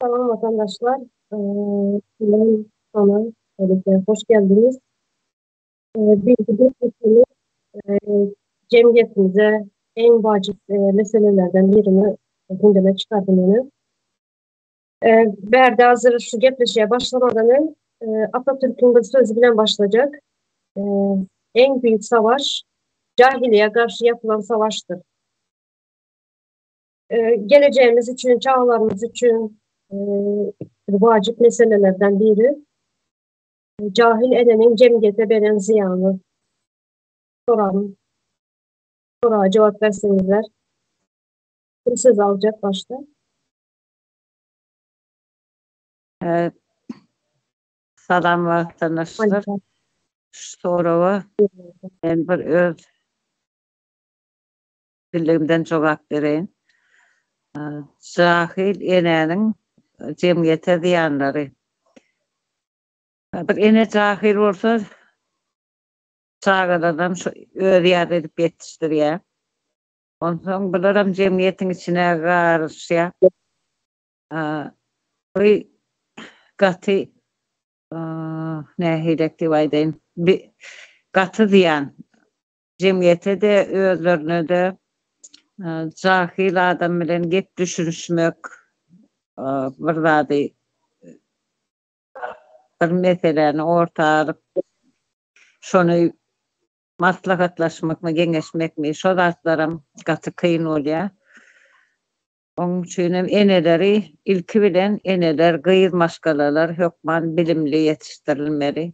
Salam watandaşlar. Bilen sona elbetde hoş geldiňiz. Bilgi gepleşigimiz jemgyýetimize iň wajyp meselelerden birini gündeme çykardy meni. Bärde hazır şu gepleşige başlamadan öň Atatürk'ün bir sözü bilen başlajak. Iň büyük savaş jahiliýe garşy yapylan savaşdyr. Gelejegimiz üçin, çagalarymyz üçin wajyp meselelerden biri jahil eneniň jemgyýete beren zyýany. Soralım. Soraga jogap berseňizler. Kim söz aljak başda? Salam watandaşlar. Şu soraga men bir öz Bildigimden jogap bereýin. Jahil enäniň jemgyýete zyýanlary. Bir ene jahil bolsa, çagalarynam şu özi ýaly edip ýetişdirýär. Onsoň bularam jemgyýetiň içine garyşýar. Bu gaty nähilek diýip aýdaýyn, gaty zyýan. Jemgyýete-de, özlerine-de jahil adam bilen gep düşünişmek, bir zady, bir meseläni orta alyp, şony maslahatlaşmakmy, geňeşmekmi, şo zatlaram gaty kyn bolýar. Onuň üçin hem eneleri, ilki bilen eneler, gyz maşgalalar hökman bilimli ýetişdirilmeli.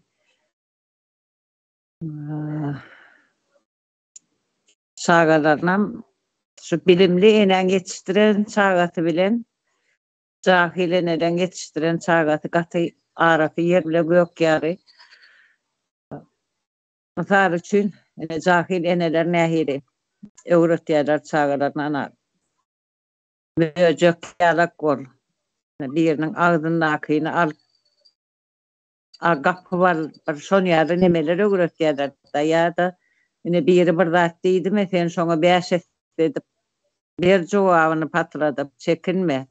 Çagalarynam şu bilimli enäň ýetişdiren çagasy bilen jahil eneleň ýetişdiren çagasy gaty arasy ýer bile gök ýaly. Mysal üçin, ine jahil eneler nähili öwretýärler çagalaryna ana möjek ýalak bol, biriniň agzyndakyny alyp A gapy bar bir şon ýaly nemeler öwretýärler-da ýa-da ine biri bir zat diýdimi sen şoňa bäş esse edip ber jogabyny patladyp çekinme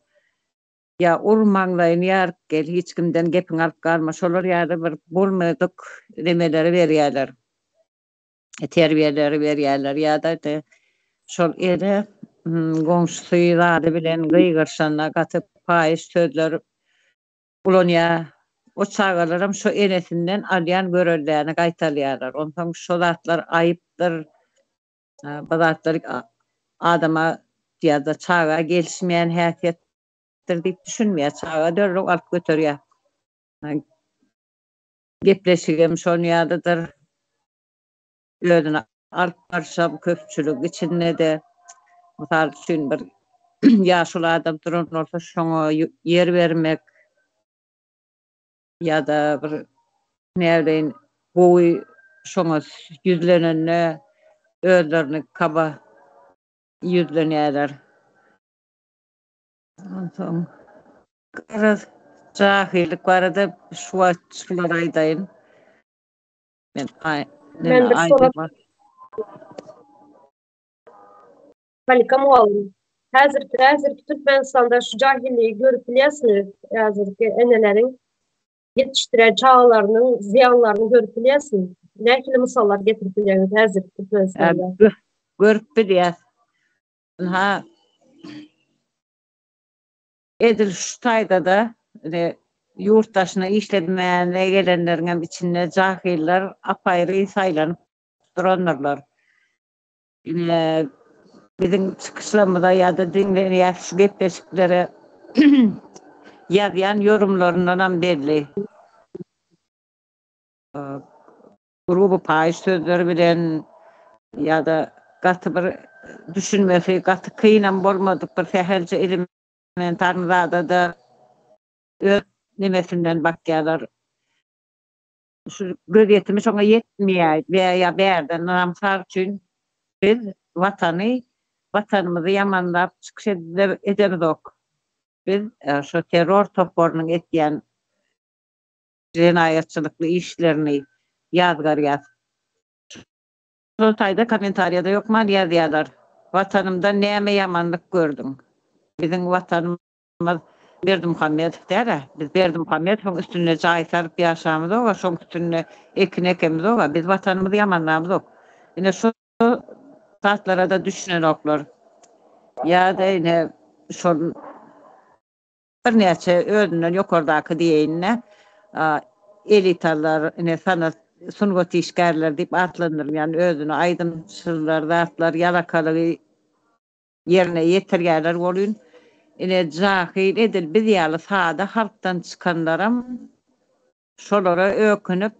ýa ur maňlaýyny ýaryp gel hiç kimden gepiňi alyp galma şolar ýaly bir bolmadyk nemeleri berýärler terbiýeleri berýärler ýa-da şol ene goňşusy zady bilen gygyryşanda gaty paýyş sözler ulanýar. O çagalaram şo enesinden alýan göreldäni gaýtalýarlar. Onsoň şo zatlar aýypdyr, bu zatlar adama ýa-da çaga gelişmeýän häsiýetdir diýip düşünmeýär. Çaga derrew alyp göterýär. Gepleşigem şon ýalydyr. Özüni alyp barşam köpçülik içinde-de, mysal üçin, bir ýaşuly adam duran bolsa, şoňa ýer bermek ýa-da bir näbileýin gowy şoňa ýüzlenende özlerini kaba ýüzlenýärler. Onsoň garaz, jahyllyk barada şu wagt şulary aýdaýyn. Men Men bir sorag. Malika mugallym. Häzirki häzirki Türkmenistanda şu jahilligi görüp bilýärsiňiz, häzirki eneleriň ýetişdiren çagalarynyň zyýanlaryny görüp bilýärsiňiz. Nähili mysallar getirip bilýäňiz häzirki Türkmenistanda? Görüp bilýäs. Ynha Edil şu taýda-da, ine, ýurt daşyna işlemäne gelenleriňem içinde jahyllar ap-aýry saýlanyp durandyrlar. Ine, biziň çykyşlarymyza ýa-da diňlenýän şu gepleşiklere ýazýan ýorumlaryndanam belli. Gruby paýyş sözler bilen ýa-da gaty bir düşünmesi gaty kynam bolmadyk bir sähelçe elementarny zada-da öz nemesinden bakýarlar. Şu gözýetimi şoňa ýetmeýär ýa bärden mysal üçin biz Watany, Watanymyzy ýamanlap çykyş edemizok. Biz şo terror toparynyň etýän jenaýatçylykly işlerini ýazgarýas. Şol taýda kommentariýada hökman ýazýarlar. Watanymda näme ýamanlyk gördüň? Biziň watanymyz. Berdimuhamedow däl-ä. Biz Berdimuhamedowyň üstünde jaý salyp ýaşamyzok-a, şoň üstünde ekin ekemizok-a. Biz Watanymyzy ýamanlamyzok. Ine şo zatlara-da düşünenoklar. Ýa-da ine şol birnäçe özünden ýokardaky diýeýin-de, elitalar, ine sanat, sungat işgärleri diýip atlandyrylýan özüni aýdymçylar, zatlar ýalakalygy ýerine ýetirýärler welin, ine jahyl edil biz ýaly sada halkdan çykanlaram şolara ökünip,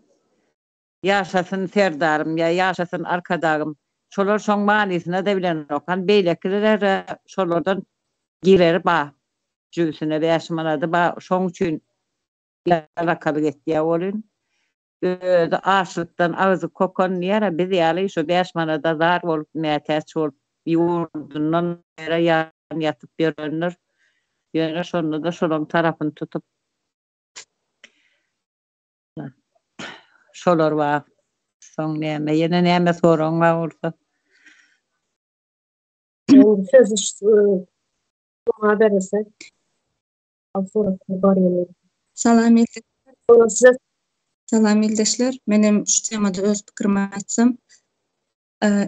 Ýaşasyn Serdarym ýa Ýaşasyn Arkadagym. Şolar şoň manysyna-da bilenok. Hany beýlekilere şolardan gireri ba. Jübüsine bäş manady ba. Şoň üçin ýalakalyk etýä welin, özi açlykdan agzy kokan diýýär-ä, biz ýaly şo bäş manada zar bolup, mätäç bolup, ýurdundan ýere ýan ýatyp ýörendir. Ýöne şonda-da şolaň tarapyny tutup. Şolar bar. Soň näme, ýene näme soragyň bar bolsa. Sözi maňa berilse. Salam Salam ildeşler. Menem şu temada öz pikirimi aýtsam.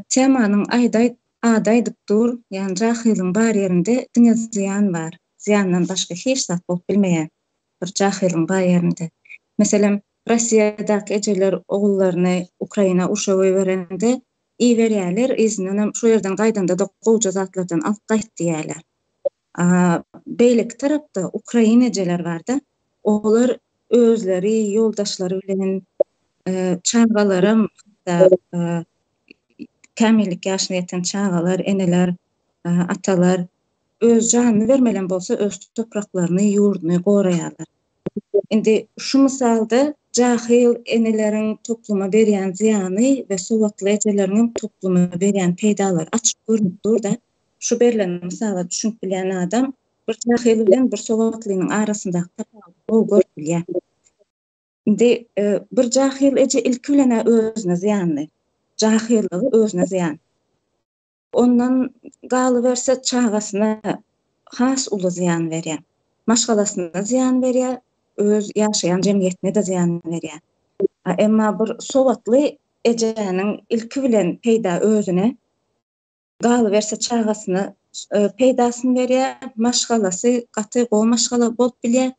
Temanyň aýdaý ady aýdyp dur, ýagny jahylyň bar ýerinde diňe zyýan bar. Zyýandan başga hiç zat bolup bilmeýär bir jahylyň bar ýerinde. Meselem, Rossiýadaky ejeler ogullaryny Ukraina urşa goýberende iberýärler, yzyndanam şo ýerden gaýdanda-da gowja zatlardan alyp gaýt diýýärler. Beýleki tarapda ukrain ejeler barda, olar özleri ýoldaşlary bilen çagalaram hatda kämillik ýaşyna ýeten çagalar, eneler, atalar öz janyny bermelem bolsa öz topraklaryny, ýurduny goraýarlar. Indi şu mysalda jahyl eneleriň topluma berýän zyýany we sowatly ejeleriňem topluma berýän peýdalary açyk görnüp dur-da. Şu berlen mysala düşünip bilýän adam bir jahyl bilen bir sowatlynyň arasyndaky tapawudy gowy görüp bilýär. Indi bir jahyl eje ilki bilen-ä özüne zyýanly. Jahyllygy özüne zyýan. Ondan galyberse çagasyna has uly zyýan berýär. Maşgalasyna zyýan berýär, öz ýaşaýan jemgyýetine-de zyýan berýär. Emma bir sowatly ejäniň ilki bilen peýda özüne, Galyberse çagasyna peýdasyny berýär, maşgalasy gaty gowy maşgala bolup bilýär,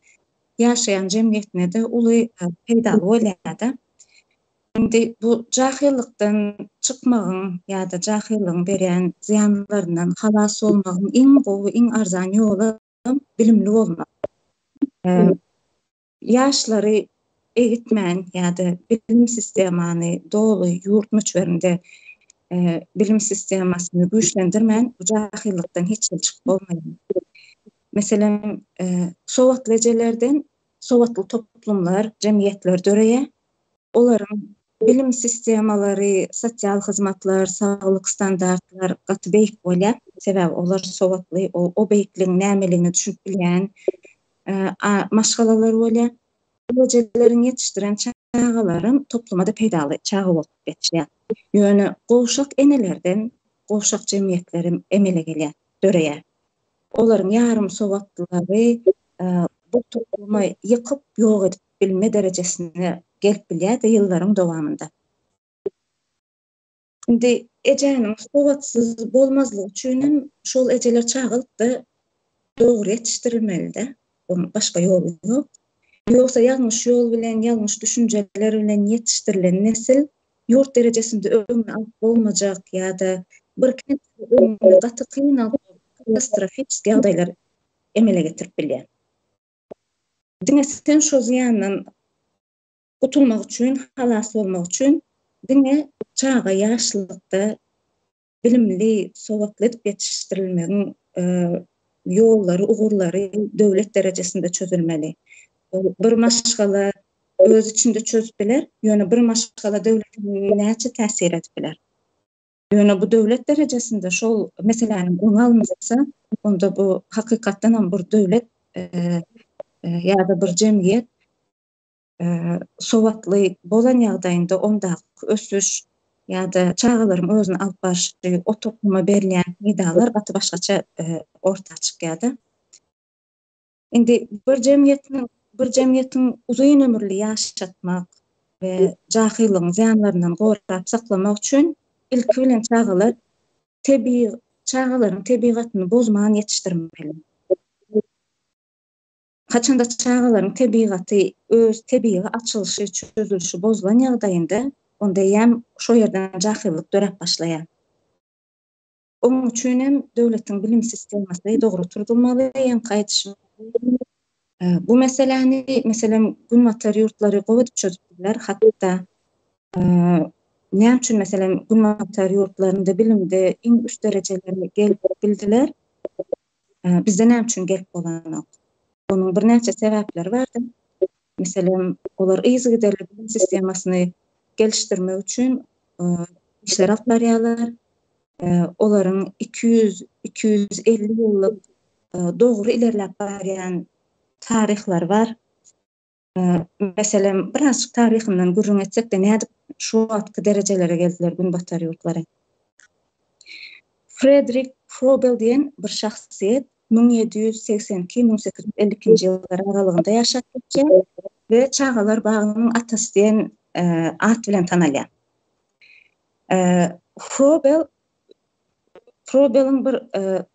ýaşaýan jemgyýetine-de uly peýdaly bolýar-da. Indi bu jahyllykdan çykmagyň ýa-da jahyllygyň berýän zyýanlaryndan halas bolmagyň iň gowy, iň arzan ýoly bilimli bolmak. Ýaşlary egitmän ýa-da bilim sistemany doly ýurt möçberinde bilim sistemasyny güýçlendirmän bu jahyllykdan hiç hili çykyp bolmaýar. Meselem, sowatly ejelerden sowatly toplumlar, jemgyýetler döreýär. Olaryň bilim sistemalary, sosial hyzmatlar, saglyk standartlar gaty beýik bolýar. Sebäbi olar sowatly, o beýikligiň nämeligine düşünip bilýän maşgalalar bolýar. Ejeleriň ýetişdiren çagalaram topluma-da peýdaly çaga bolup ýetişýär. Ýöne gowşak enelerden gowşak jemgyýetler emele gelýär, döreýär. Olaryň ýarym sowatlylary bu toplumy ýykyp, ýok edip bilme derejesine gelip bilýär-de ýyllaryň dowamynda. Indi ejäniň sowatsyz bolmazlygy üçinem şol ejeler çagalykda dogry ýetişdirilmeli-dä. Onuň başga ýoly ýok. Ýogsa ýalňyş ýol bilen, ýalňyş düşünjeler bilen ýetişdirilen nesil ýurt derejesinde öňüni alyp bolmajak ýa-da bir öňüni gaty kyn alyp katastrofiçeski ýagdaýlar emele getirip bilýär. Diňe sen şo zyýandan Gutulmak üçin, halas bolmak üçin diňe çaga ýaşlykda bilimli, sowatly edip ýetişdirilmegiň ýollary, ugurlary döwlet derejesinde çözülmeli. Ol bir maşgala öz içinde çözüp biler, ýöne bir maşgala döwlete näçe täsir edip biler? Ýöne bu döwlet derejesinde şol meseläniň öňi alynsa, onda bu hakykatdanam bir döwlet ýa-da bir jemgyýet sowatly bolan ýagdaýynda ondaky ösüş ýa-da çagalaryň özüni alyp barşy, o topluma berilýän peýdalar gaty başgaça orta çykýar-da. Indi bir jemgyýetiň bir jemgyýetiň uzyn ömürli ýaşatmak we jahyllygyň zyýanlaryndan gorap saklamak üçin ilki bilen çagalar tebigy çagalaryň tebigatyny bozman ýetişdirmeli. Haçanda çagalaryň tebigaty öz tebigy açylyşy, çözülişi bozulan ýagdaýynda onda eýýäm şo ýerden jahyllyk döräp başlaýar. Onuň üçin hem döwletiň bilim sistemasy dogry oturdylmaly, ýaňky aýdyşym ýaly. Bu meseläni, meselem, günbatar ýurtlary gowy edip çözüpdirler. Hatda näme üçin, meselem, günbatar ýurtlarynda bilimde iň üst derejelere gelip bildiler, bizde näme üçin gelip bolanok? Onuň birnäçe sebäpleri bardyr. Meselem, olar yzygiderli bilim sistemasyny gelişdirmek üçin işler alyp barýarlar. Olaryň 200, 250 ýyllyk dogry ilerläp barýan taryhlary bar. Meselem, birazjyk taryhyndan gürrüň etsek-de, nädip şu wagtky derejelere geldiler günbatar ýurtlary. Fredrik Frobel diýen bir şahsyýet 1782, 1852-nji ýyllar aralygynda ýaşap geçýär we çagalar bagynyň atasy diýen at bilen tanalýar. Frobel Frobeliň bir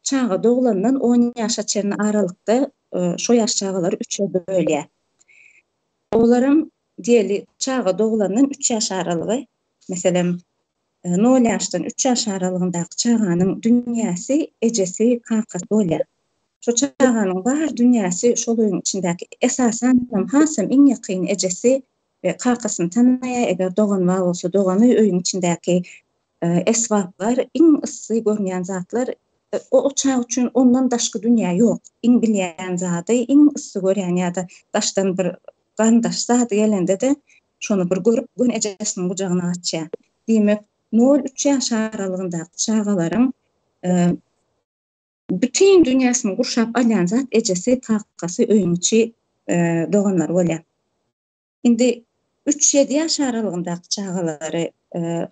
çaga doglandan on ýaşa çenli aralykda şo ýaş çagalary üçe bölýär. Olaram diýeli çaga doglandan üç ýaş aralygy, meselem, nol ýaşdan üç ýaş aralygyndaky çaganyň dünýäsi ejesi, kakasy bolýar. Şo çaganyň bar dünýäsi şol öýüň içindäki, esasanam hasam iň ýakyn ejesi we kakasyny tanaýar, eger dogany bar bolsa dogany, öýüň içindäki esbaplar, iň yssy görünýän zatlar, o çaga üçin ondan daşky dünýä ýok. Iň bilýän zady, iň yssy görýän ýa-da daşdan bir garyndaş zady gelende-de, şony bir görüp, göni ejesiniň gujagyna gaçýar. Diýmek, nol-üç ýaş aralygyndaky çagalaryň bütin dünýäsini gurşap alýan zat ejesi, kakasy, öýüň içi, doganlary bolýar. Indi üç-ýedi ýaş aralygyndaky çagalary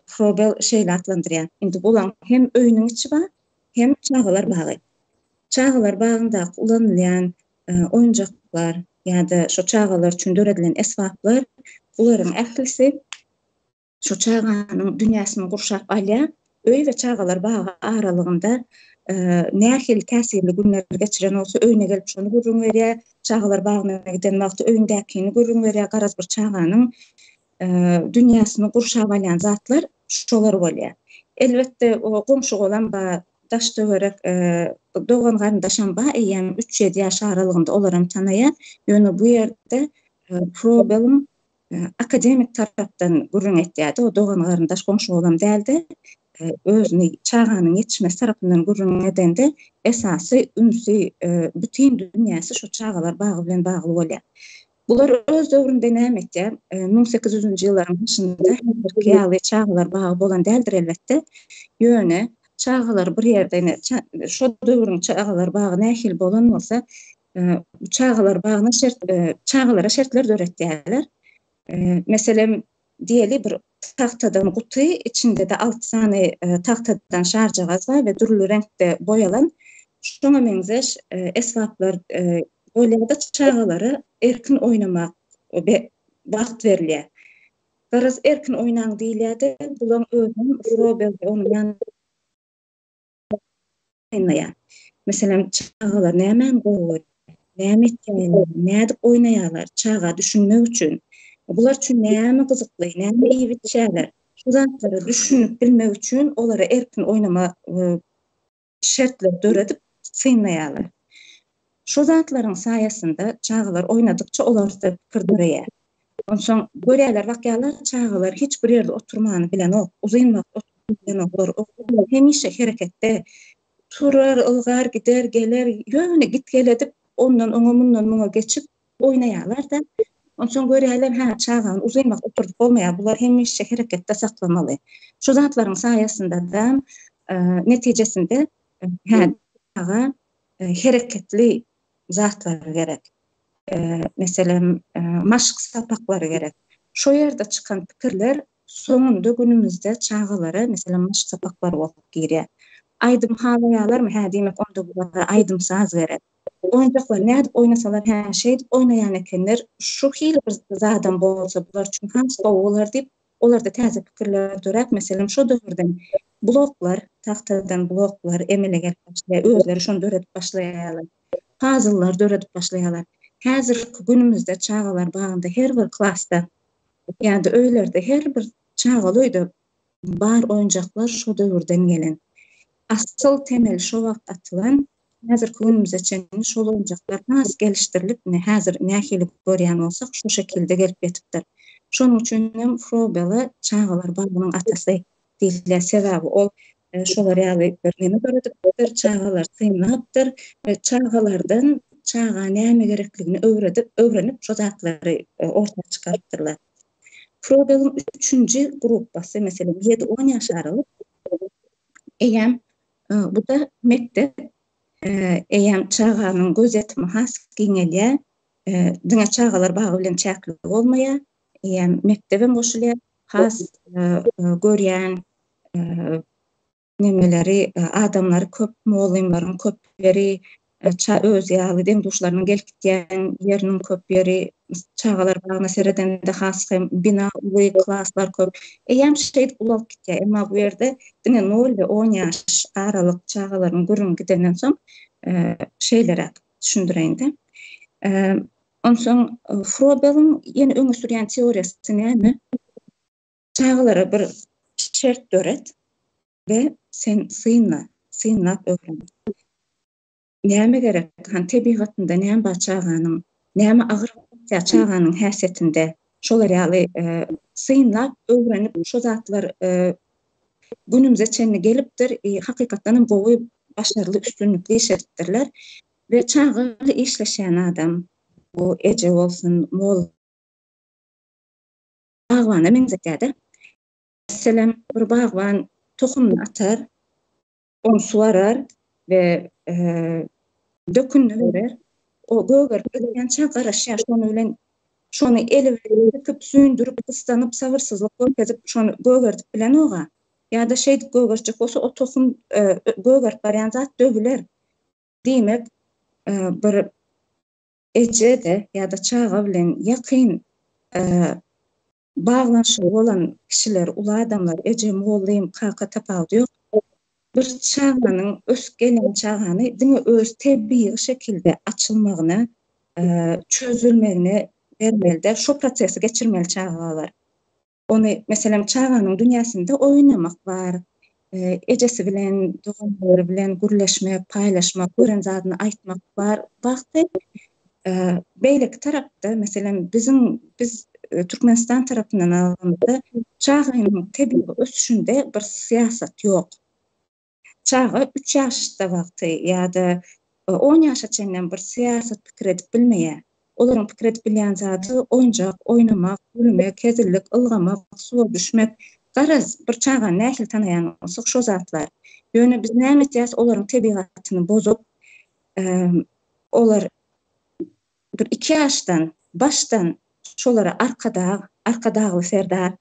Frobel şeýle atlandyrýar, Indi bulaň hem öýüniň içi bar, hem çagalar bagy. Çagalar bagyndaky ulanylýan oýunjaklar ýa-da şo çagalar üçin döredilen esbaplar, bularyň ählisi Şu çaganyň dünýäsini gurşap alýar. Öý we çagalar bagy aralygynda nähili täsirli günler geçiren bolsa, öýüne gelip şony gürrüň berýär. Çagalar bagyna giden wagty öýündäkini gürrüň berýär. Garaz, bir çaganyň dünýäsini gurşap alýan zatlar şolar bolýar. Elbetde, goňşy-golam bar, daş-töwerek dogan-garyndaşam bar, eýýäm üç-ýedi ýaş aralygynda olaram tanaýar. Ýöne bu ýerde Frobeliň akademik tarapdan gürrüň etýärdi. O dogan-garyndaş, goňşy-golam däldi. Özüni çaganyň ýetişmesi tarapyndan gürrüň edende esasy ünsi, bütin dünýäsi şu çagalar bagy bilen bagly bolýar. Bular öz döwründe näme etýär? 1800-nji ýyllaryň başynda häzirki ýaly çagalar bagy bolan däldir elbetde. Ýöne çagalar bir ýerde ine şo döwrüň çagalar bagy nähili bolan bolsa, çagalar bagyna şert çagalara şertler döretýärler. Meselem, diýeli bir tagtadan guty, içinde-de alty sany tagtadan şarjagaz bar we dürli reňkde boýalan. Şoňa meňzeş esbaplar bolýar-da çagalara erkin oýnamak wagt berilýär. Garaz, erkin oýnaň diýilýär-de, bulaň özem Frobel we onuň ýanynda synlaýar. Meselem, çagalar nämäni gowy görýär, näme etýärler, nädip oýnaýarlar, çaga düşünmek üçin, bular üçin näme gyzykly, näme iýip-içýärler, şu zatlara düşünip bilmek üçin olara erkin oýnama şertleri döredip synlaýarlar. Şu zatlaryň saýasynda çagalar oýnadykça olarda pikir döreýär. Onsoň görýärler, bakýarlar, çagalar hiç bir ýerde oturmany bilenok, uzyn wagt oturyp bilenok, olar hemişe hereketde, turar, ylgar, gider, geler, ýöne git-gel edip, ondan oňa, mundan muňa geçip oýnaýarlar-da. Onsoň görýärler, hä, çagany uzyn wagt oturdyp bolmaýar, bular hemişe hereketde saklamaly. Şu zatlaryň saýasynda-da, netijesinde, hä, çaga hereketli zatlar gerek. Meselem, maşk sapaklary gerek. Şo ýerde çykan pikirler soňunda günümizde çagalara, meselem, maşk sapaklary bolup girýär. Aýdym halaýarlarmy? Hä, diýmek, onda bulara aýdym-saz gerek. Oýunjaklary nädip oýnasalar hä şeýdip oýnaýan ekenler, şu hili bir zadam bolsa bular üçin has gowy bolar diýip, olarda täze pikirler döräp, meselem şo döwürden bloklar, tagtadan bloklar emele gelip başlaýar, özleri şony döredip başlaýarlar. Pazllar döredip başlaýarlar. Häzirki günümizde çagalar bagynda her bir klasda ýa-da öýlerde her bir çagaly öýde bar oýunjaklar şo döwürden gelen. Asyl temel şo wagt atylan, häzirki günümize çenli şol oýunjaklar has gelişdirilip, ine häzir nähili görýän bolsak şo şekilde gelip ýetipdir. Şonuň üçin hem Frobele çagalar bagynyň atasy diýilýär. Sebäbi ol şolar ýaly bir neme döredipdir, çagalary synlapdyr we çagalardan çaga näme gerekligini öwredip, öwrenip şo zatlary orta çykarypdyrlar. Frobeliň üçünji gruppasy, meselem, ýedi-on ýaş aralyk, eýýäm bu-da mekdep, eýýäm çaganyň gözýetimi has giňelýär, diňe çagalar bagy bilen çäkli bolmaýar, eýýäm mekdebem goşulýar, has görýän nemeleri, adamlary köp, mugallymlaryň köp ýeri, ça özi ýaly deň-duşlarynyň gelip gitýän ýeriniň köp ýeri, çagalar bagyna seredende has hem bina uly, klaslar köp. Eýýäm şeýdip ulalyp gitýär. Emma bu ýerde diňe nol we on ýaş aralyk çagalaryň gürrüňi gidenden soň, şeýleräk düşündireýin-de. Onsoň Frobeliň ýene öňe sürýän teoriýasy näme? Çagalara bir şert döret we sen synla, synlap öwren. Näme gerek, hany tebigatynda näme bar çaganyň, näme agyr batýar çaganyň häsiýetinde, şolar ýaly synlap öwrenip şo zatlar günümize çenli gelipdir, hakykatdan hem gowy, başarly, üstünlikli iş edipdirler we çaga işleşýän adam, bu eje bolsun, mol Bagbana meňzetýär-de. Meselem, bir bagban tohumyny atar, ony suwarar we dökünini berer. O gögerip ösýänçä garaşýar, şony bilen şony eli bilen söküp, süýndürip, gyssanyp, sabyrsyzlyk görkezip, şony gögerdip bilenog-a. Ýa-da şeýdip gögertjek bolsa, o tohum gögerip barýan zat döwüler. Diýmek, bir eje-de ýa-da çaga bilen ýakyn baglanyşygy bolan kişiler, uly adamlar, eje, mugallym, kaka tapawudy ýok. Bir çaganyň, ösüp gelýän çagany diňe öz tebigy şekilde açylmagyna, çözülmegine bermeli-de, şo prosesi geçirmeli çagalar. Ony, meselem, çaganyň dünýäsinde oýnamak bar, ejesi bilen, doganlary bilen gürleşmek, paýlaşmak, gören zadyny aýtmak bar wagty. Beýleki tarapda, meselem, biziň, biz Türkmenistan tarapyndan alanymyzda, çaganyň tebigy ösüşinde bir syýasat ýok. Çaga üç ýaşda wagty ýa-da on ýaşa çenlem bir syýasat pikir edip bilmeýär. Olaryň pikir edip bilýän zady oýunjak oýnamak, gülmek, hezillik, ylgamak, suwa düşmek. Garaz, bir çagany nähili tanaýan bolsak şo zatlar. Ýöne biz näme etýäris, olaryň tebigatyny bozup, olar bir iki ýaşdan, başdan şolara Arkadag, Arkadagly Serdar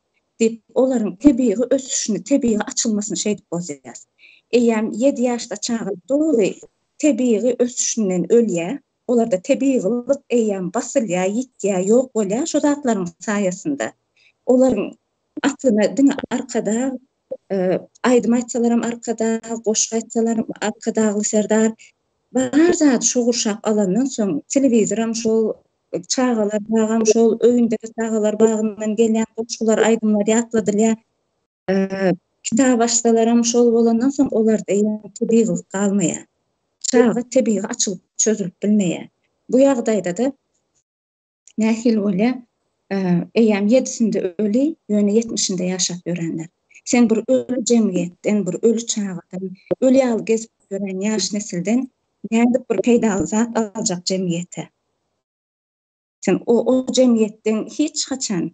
diýip, olaryň tebigy ösüşini, tebigy açylmasyny şeýdip bozýas. Eýýäm ýedi ýaşda çaga doly tebigy ösüşinden ölýär. Olarda tebigylyk eýýäm basylýar, ýitýär, ýok bolýar şo zatlaryň saýasynda. Olaryň aklyna diňe Arkadag, aýdym aýtsalaram Arkadag, goşgy aýtsalaram Arkadagly Serdar, bar zady şo gurşap alandan soň, telewizoram şol, çagalar bagam şol, öýündeki çagalar bagyndan gelýän goşgular, aýdymlar ýatladylýar. Kitap açsalaram şol bolandan soň olarda eýýäm tebigylyk galmaýar. Çaga tebigy açylyp, çözülip bilmeýär. Bu ýagdaýda-da nähili bolýar? Eýýäm ýedisinde öli, ýöne ýetmişinde ýaşap ýörenler. Sen bir öli jemgyýetden, bir öli çagadan, öli ýaly gezip ýören ýaş nesilden nädip bir peýdaly zat aljak jemgyýete? Sen o o jemgyýetden hiç haçan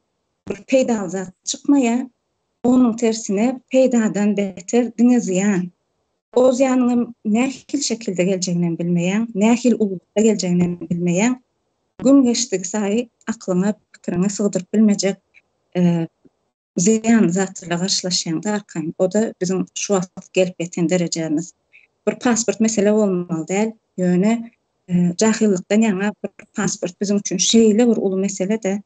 bir peýdaly zat çykmaýar. Onuň tersine peýdadan beter diňe zyýan. O zyýanyň hem nähili şekilde geljeginem bilmeýäň, nähili ululykda geljeginem bilmeýäň. Gün geçdigi saýy aklyňa, pikiriňe sygdyryp bilmejek zyýanly zatlarla garşylaşýaňda arkaýyn. O-da biziň şu wagt gelip ýeten derejämiz. Bir pasport mesele bolmaly däl, ýöne. Jahillykdan ýaňa bir pasport biziň üçin şeýle bir uly mesele-de,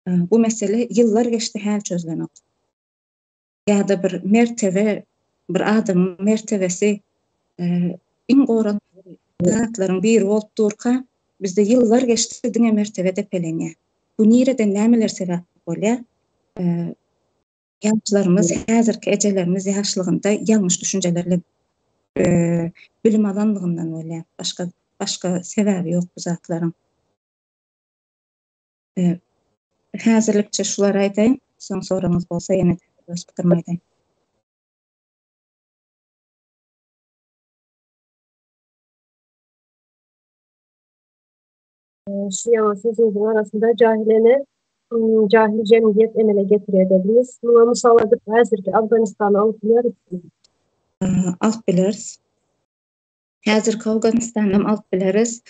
bu mesele ýyllar geçdi häl çözlenok. Ýa-da bir mertebe, bir adamyň mertebesi iň goralmaly zatlaryň biri bolup durka, bizde ýyllar geçdi diňe mertebe depelenýär. Bu nireden nämeler sebäp bolýar? Ýaşlarymyz, häzirki ejelerimiz ýaşlygynda ýalňyş düşünjelerle bilim alanlygyndan bolýar. Başga başga sebäbi ýok bu zatlaryň. Häzirlikçe şulary aýdaýyn. Soň soragyňyz bolsa ýene öz pikirimi aýdaýyn. Şu ýaňy sözüňiziň arasynda jahil ene jahil jemgyýet emele getirýär dediňiz. Muňa mysal edip häzirki Awganystany alyp bilerismi? Alyp bileris. Häzirki Awganystanam alyp bileris.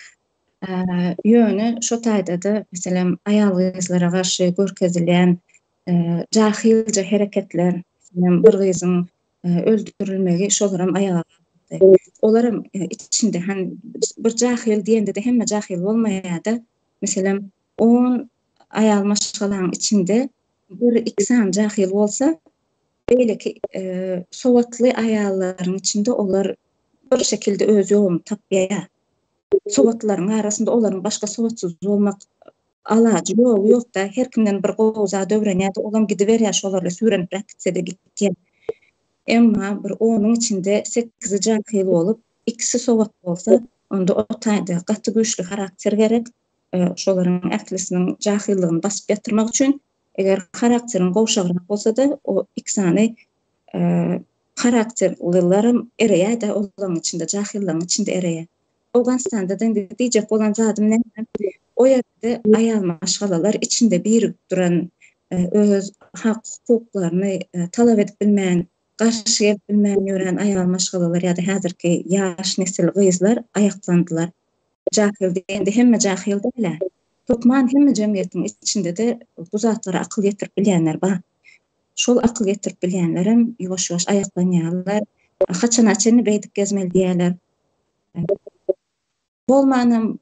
Ýöne şo taýda-da, meselem, aýal-gyzlara garşy görkezilýän jahylja hereketler, meselem, bir gyzyň öldürilmegi şolaram aýaga galdyrdy. Olaram içinde han bir jahyl diýende-de hemme jahyl bolmaýar-da. Meselem, on aýal maşgalaň içinde bir-iki sany jahyl bolsa, beýleki sowatly aýallaryň içinde olar bir şekilde öz ýoluny tapýar. Sowatlylaryň arasynda olaryň başga sowatsyz bolmak alajy, ýoly ýok-da. Her kimden bir gowy zat öwrenýär-de, olam gidiberýär şolarla süýrenibräk gitse-de gitýär. Emma bir onuň içinde sekizi jahyl bolup, ikisi sowatly bolsa, onda o taýda gaty güýçli harakter gerek, şolaryň ählisiniň jahyllygyny basyp ýatyrmak üçin. Eger harakteriň gowşagrak bolsa-da, o iki sany Harakterlilerem ereýär-dä olaryň içinde, jahyllaryň içinde ereýär. Owganystanda-da indi diýjek bolan zadym näme, o ýerde aýal maşgalalar içinde birigip duran, öz hak-hukuklaryny talap edip bilmän, garşy gelip bilmän ýören aýal maşgalalar ýa-da häzirki ýaş nesil gyzlar aýaklandylar. Jahyl diýende hemme jahyl däl-ä. Hökman hemme jemgyýetiň içinde-de bu zatlara akyl ýetirip bilýänler bar. Şol akyl ýetirip bilýänlerem ýuwaş-ýuwaş aýaklanýarlar. Haçana çenli beýdip gezmeli diýýärler. Bolmanam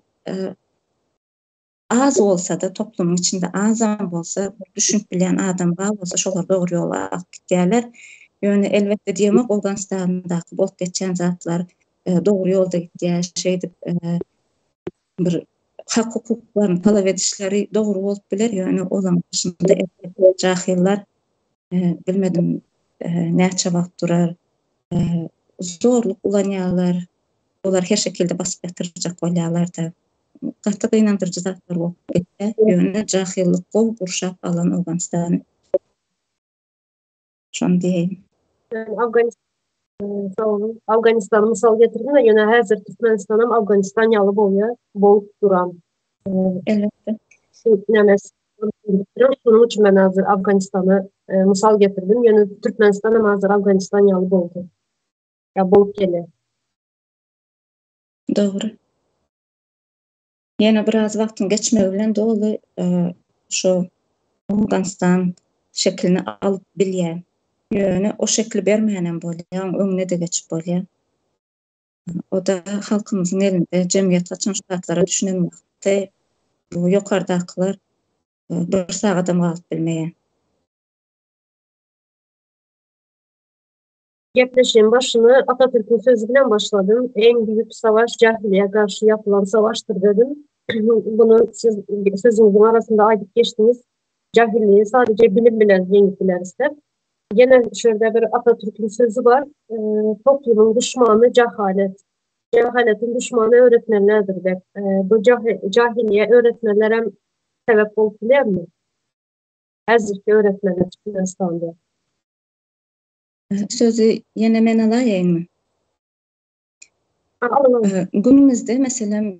az bolsa-da, toplumyň içinde azam bolsa, düşünip bilýän adam bar bolsa, şolar dogry ýola alyp gidýärler. Ýöne elbetde diýemok, Owganystandaky bolup geçýän zatlar dogry ýolda gidýär, şeýdip bir hak-hukuklaryny talap edişleri dogry bolup biler, ýöne olaň daşynda erkekler, jahyllar bilmedim näçe wagt durar, zorluk ulanýarlar, olar her şekilde basyp ýatyrjak bolýarlar-da. Gaty gynandyryjy zatlar bolup gitýär, ýöne jahyllyk gowy gurşap alan Owganystany. Şony diýeýin. Sag boluň. Awganystany mysal getirdim-de, ýöne häzir Türkmenistanam Awganystan ýaly bolýar, bolup duran. Elbetde. Şonuň üçin men häzir Awganystany mysal getirdim. Ýöne Türkmenistanam häzir Awganystan ýaly boldy. Ýa bolup gelýär. Dogry. Ýene biraz wagtyň geçmegi bilen doly şu Owganystan şekilini alyp bilýär. Ýöne o şekili bermänem bolýar, oň öňüne-de geçip bolýar. O-da halkymyzyň elinde, jemgyýet haçan şu zatlara düşünen wagty bu ýokardakylar bir sagadam galyp bilmeýär. Gepleşigiň başyny Atatürküň sözi bilen başladym. Eň büyük savaş jahiliýe garşy ýapylan savaşdyr dedim. Bunu siz sözüňiziň arasynda aýdyp geçdiňiz. Jahilliği sadece bilim bilen ýeňip bileris dep. Ýene şu ýerde bir Atatürküň sözi bar. Toplumyň duşmany jahalet. Jahaletiň duşmany öwretmenlerdir dep. Bu jahiliýe öwretmenlerem sebäp bolup bilermi? Häzirki öwretmenler Türkmenistanda. Sözi ýene men alaýaýynmy? Günümizde meselem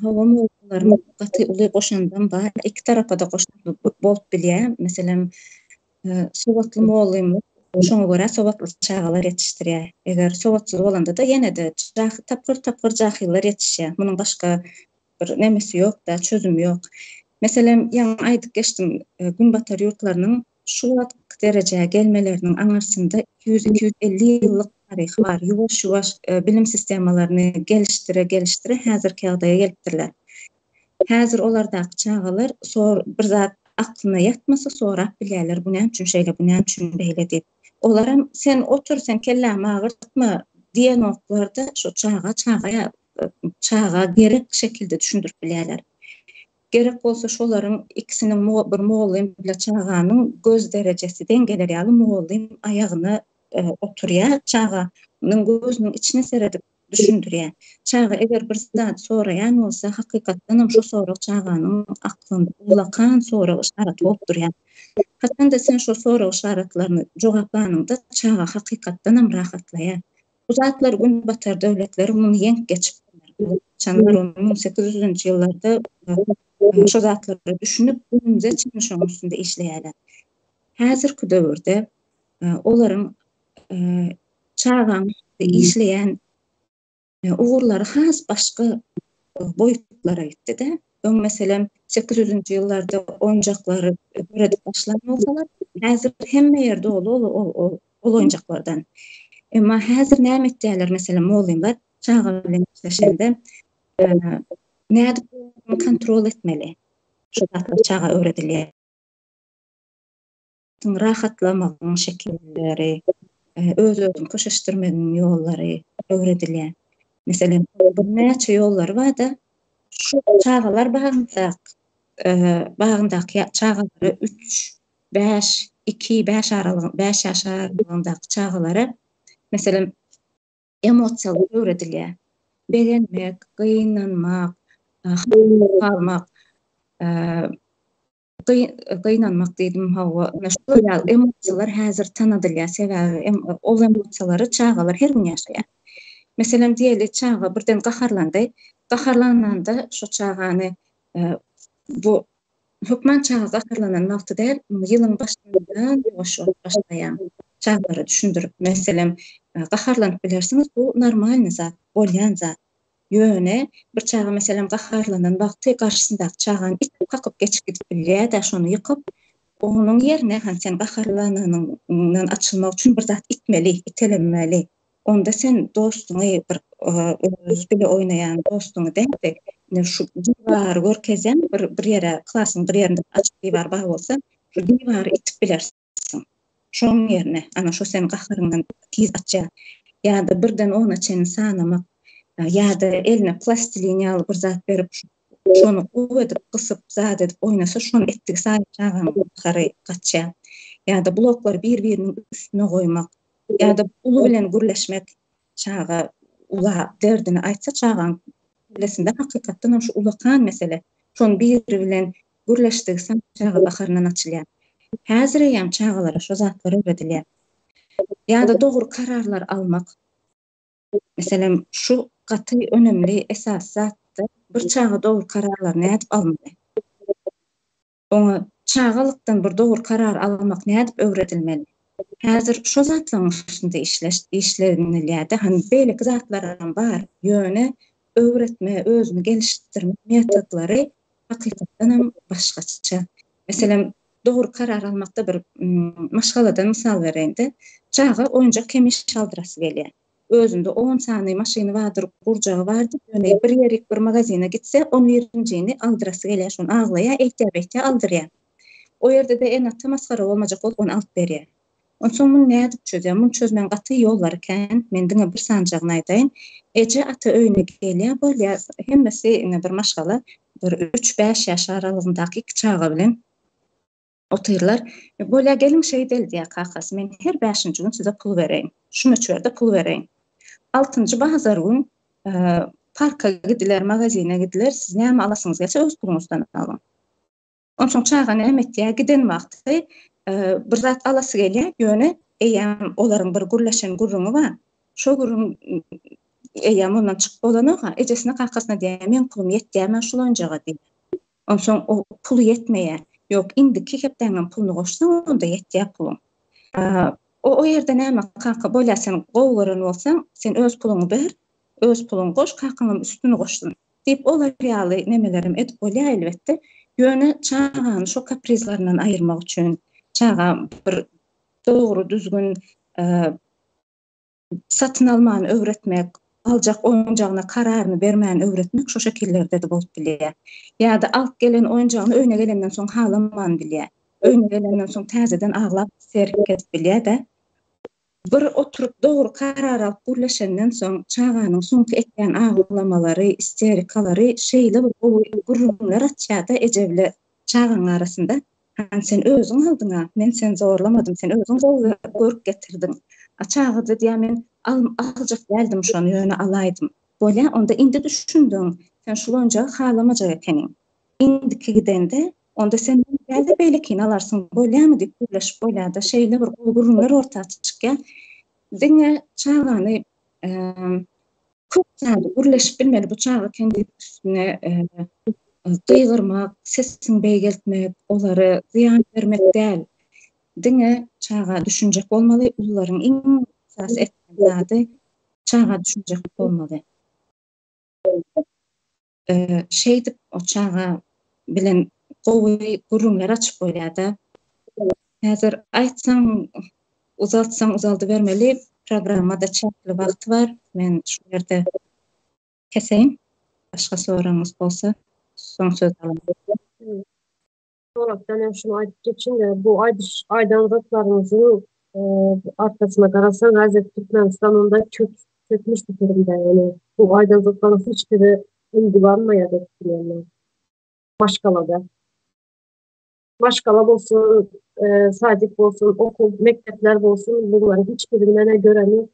hawa mugallymlaryň gaty uly goşandam bar. Iki tarapa-da goşandy bolup bilýär. Meselem sowatly mugallymlar şoňa görä sowatly çagalar ýetişdirýär. Eger sowatsyz bolanda-da ýene-de tapgyr-tapgyr jahyllar ýetişýär. Munuň başga bir nemesi ýok-da, çözümi ýok. Meselem ýaňy aýdyp geçdim, günbatar ýurtlarynyň Şu wagtky derejä gelmeleriniň aňyrsynda 200-250 ýyllyk taryhy bar. Ýuwaş-ýuwaş bilim sistemalaryny gelişdire-gelişdire häzirki ýagdaýa gelipdirler. Häzir olardaky çagalar sor bir zat aklyna ýatmasa sorap bilýärler, bu näme üçin şeýle, bu näme üçin beýle diýip. Olaram sen otur, sen kellämi agyrtma diýenoklar-da, şo çaga çaga çaga gerek şekilde düşündirip bilýärler. Gerek bolsa şolaryň ikisiniň bir mugallym bile çaganyň göz derejesi deň geler ýaly mugallym aýagyna oturýar, çaganyň gözüniň içine seredip düşündirýär. Çaga eger bir zat soraýan bolsa, hakykatdanam şo sorag çaganyň aklynda ullakan sorag yşaraty bolup durýar. Haçanda sen şo sorag yşaratlaryny jogaplanyňda çaga hakykatdanam rahatlaýar. Bu zatlar Günbatar döwletleri muny ýeňip geçipdirler. Haçanlar ol 1800-nji ýyllarda şo zatlara düşünip, günümize çenli şonuň üstünde işleýärler. Häzirki döwürde olaryň çagaň işleýän ugurlary has başga boýutlara gitdi-de. Öň meselem 800-nji ýyllarda oýunjaklary döredip başlan bolsalar, häzir hemme ýer doly ol ol oýunjaklardan. Emma häzir näme etýärler, meselem mugallymlar çaga bilen işleşende nädip kontrol etmeli? Şu zatlar çaga öwredilýär. Rahatlamagyň şekilleri, öz-özüňi köşeşdirmegiň ýollary öwredilýär. Meselem, birnäçe ýollary bar-da, şu çagalar bagynda bagyndaky çagalara üç, bäş, iki, bäş aralygy, bäş ýaş aralygyndaky çagalara, meselem, emosiýalar öwredilýär. Begenmek, gynanmak, galmak, gynanmak diýdim, hawa, ine şular ýaly emosiýalar häzir tanadylýar, sebäbi ol emosiýalary çagalar her gün ýaşaýar. Meselem, diýeli, çaga birden gaharlandy, gaharlananda şo çagany bu hökman çaga gaharlanan wagty däl, ýylyň başyndan ýuwaş-ýuwaş başlaýaň çagalara düşündirip, meselem, gaharlanyp bilersiňiz, bu normalny zat, bolýan zat. Ýöne bir çaga meselem gaharlanan wagty garşysyndaky çagany itip kakyp geçip gidip bilýär-de şony ýykyp, onuň ýerine hany sen gaharlananyňdan açylmak üçin bir zat itmeli, itelemeli. Onda sen dostuňy bir öz bile oýnaýan dostuňy däl-de, ine şu diwary görkezýäň bir bir ýere klasyň bir ýerinde açyk diwar bar bolsa, şu diwary itip bilersiň. Şoň ýerine, ana şo seni gaharyňdan tiz açýar. Ýa-da birden ona çenli sanamak, ýa-da eline plastilin ýaly bir zat berip, şony gowy edip gysyp, zat edip oýnasa, şony etdigi saýy çagaň gahary gaçýar. Ýa-da bloklary bir-biriniň üstüne goýmak, ýa-da uly bilen gürleşmek, çaga ula derdini aýtsa, çagaň kellesinde hakykatdanam şu ulakan mesele, şony biri bilen Gürleşdigi saýy çaga gaharyndan açylýar. Häzir eýýäm çagalara şo zatlar öwredilýär. Ýa-da dogry kararlar almak. Meselem, şu gaty önemli esasy zatda bir çaga dogry kararlary nädip almaly? Oňa çagalykdan bir dogry karar almak nädip öwredilmeli? Häzir şo zatlaryň üstünde işlenilýär-de, hany beýleki zatlaram bar, ýöne öwretme, özüni gelişdirmek metodlary hakykatdanam başgaça. Meselem, dogry karar almakda bir maşgaladan mysal bereýin-de, çaga oýunjak hemişe aldyrasy gelýär. Özünde on sany maşyny bardyr, gurjagy bardyr, ýöne bir ýerik bir magazine gitse, on birinjini aldyrasy gelýär, şony aglaýar, eýtýär-beýtýär, aldyrýar. O ýerde-de ene-ata masgara bolmajak bolup ony alyp berýär. Onsoň muny nädip çözýär? Muny çözmegiň gaty ýollary kän. Men diňe bir sanjagyny aýdaýyn. Eje ata öýüne gelýär, bolýar, hemmesi ine bir maşgala, bir üç-bäş ýaş aralygyndaky iki çaga bilen otyrlar. Bolýar, geliň şeýdeli diýýär kakasy, men her bäşinji gün size pul bereýin. Şu möçberde pul bereýin. Altynjy bazar gün parka gidiler, magazine gidiler, siz näme alasyňyz gelse öz puluňyzdan alyň. Onsoň çaga näme etýär? Giden wagty bir zat alasy gelýär, ýöne eýýäm olaryň bir gürleşen gürrüňi bar. Şo gürrüň eýýäm ondan çykyp bolanok-a. Ejesine, kakasyna diýýär, meň pulum ýetýärmi şul oýunjaga diýýär. Onsoň o puly ýetmeýär. Ýok, indiki hepdäňem puluny goşsaň, onda ýetýär puluň. O o ýerde näme, kaka, bolýar, sen gowy gören bolsaň, sen öz puluňy ber, öz puluňy goş, kakaňam üstüni goşsun. Diýip, olar ýaly nemelerem edip bolýar elbetde. Ýöne çagany şo kaprizlerinden aýyrmak üçin, çaga bir dogry düzgün. Satyn almany öwretmek, aljak oýunjagyna kararyny bermäni öwretmek şo şekillerde-de bolup bilýär. Ýa-da alyp gelen oýunjagyny öýüne gelenden soň halaman bilýär. Öýüne gelenden soň täzeden aglap isterika edip bilýär-de. Bir oturyp dogry karar alyp gürleşenden soň çaganyň soňky etýän aglamalary, isterikalary şeýle bir gowy gürrüňler açýar-da eje bile çagaň arasynda. Hany sen özüň aldyň-a, men seni zorlamadym, sen özüň gowy görüp getirdiň. A çaga-da diýýär, men aljak däldim şony, ýöne alaýdym. Bolýa, onda indi düşündiň, sen şul oýunjagy halamajak ekeniň. Indiki gidende, onda sen muny däl-de beýlekini alarsyň, bolýamy diýip gürleşip bolýar-da, şeýle bir gowy gürrüňler orta çykýar. Diňe çagany Köp zady gürleşip bilmeli bu çaga eken diýip üstüne gygyrmak, sesiňi beýgeltmek, olara zyýan bermek däl. Diňe çaga düşünjek bolmaly, ulularyň iň esasy etmeli zady çaga düşünjek bolmaly. Şeýdip o çaga bilen gowy gürrüňler açyp bolýar-da. Häzir aýtsaň, uzaltsaň uzaldybermeli, programmada çäkli wagty bar. Men şu ýerde keseýin. Başga soragyňyz bolsa, soň söz alaryn. Soragdan hem şuny aýdyp geçiň-de, bu aýdyş aýdan zatlaryňyzyň arkasyna garasaň, häzir Türkmenistan onda çök çökmüş bir durumda, ýagny bu aýdan zatlaryň hiç biri uygulanmaýar diýip bilýän men. Maşgalada. Maşgala bolsun, sadik bolsun, okuw, mekdepler bolsun, bularyň hiç birini men-ä göremok.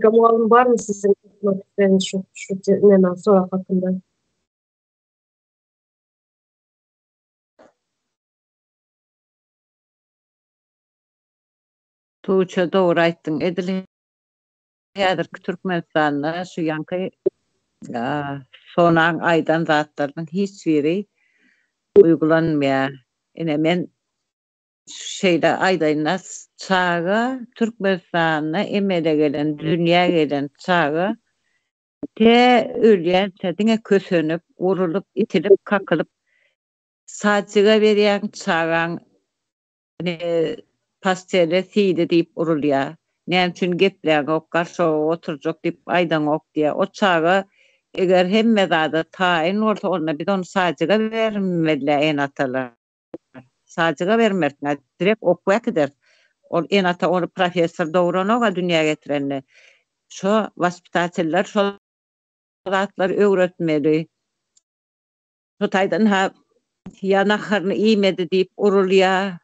Mugallym barmy siziň aýtmak isleýän şu şu neme sorag hakynda? Tuğçe dogry aýtdyň. Edil häzirki Türkmenistanda şu ýaňky Sonaň aýdan zatlarynyň hiç biri uýgulanmaýar. Ine men şeýle aýdaýyn-da, çaga Türkmenistanda emele gelen, dünýä gelen çaga Tä ölýänçä diňe kösenip, urulyp, itilip, kakylyp sadjyga berýäň, çagaň ine pastele siýdi diýip urulýar. Näme üçin gepläňok, garşoga oturjak diýip aýdaňok diýýär. O çaga eger hemme zada taýyn bolsa, onda biz ony sadjyga bermeli-dä ene-atalar. Sadjyga bermersiň-ä, direkt okuwa äkideris. Ol ene-ata ony professor dogranok-a dünýä getirende. Şo waspitateller şol zatlary öwretmeli. Şo taýdan ha ýa naharyny iýmedi diýip urulýa,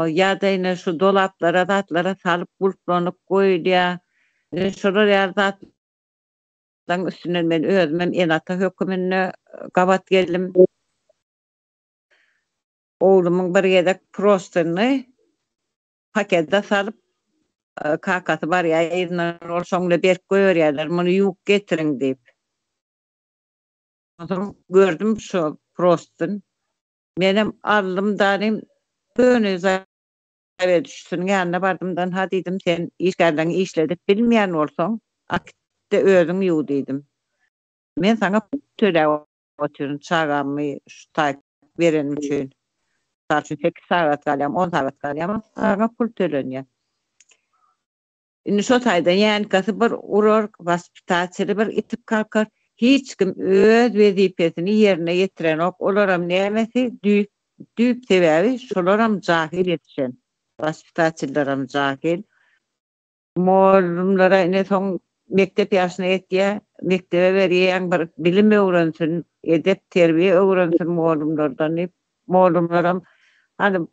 ýa-da ine şu dolaplara zatlara salyp gulplanyp goýulýa. Ine şolar ýaly zatlaryň üstünden men özümem ene-ata höküminde gabat geldim. Oglumyň bir gezek prostyny pakete salyp, kakasy barýar yzyndan, ol şoň bilen berk goýberýärler, muny ýuwup getiriň diýip. Onsoň gördüm şo prostyn. Menem aldym danym, göni zaweduşisiniň ýanyna bardym dan, ha diýdim, sen işgärleriňi işledip bilmeýän bolsaň, akit-de özüň ýuw diýdim. Men saňa töläp otyryn çagamy şu taýt berenim üçin. Mysal üçin sekiz sagat galýam, on sagat galýam, saňa pul tölenýär. Indi şo taýda ýankasy bir urar, waspitатeli bir itip kalkar. Hiç kim öz wezipesini ýerine ýetirenok. Olaram nämesi düýp düýp sebäbi şolaram jahyl ýetişen. Waspitatelleram jahyl. Mugallymlara ine soň mekdep ýaşyna ýetýär, mekdebe berýäň bir bilim öwrensin, edep terbiýe öwrensin mugallymlardan diýip, mugallymlaram hany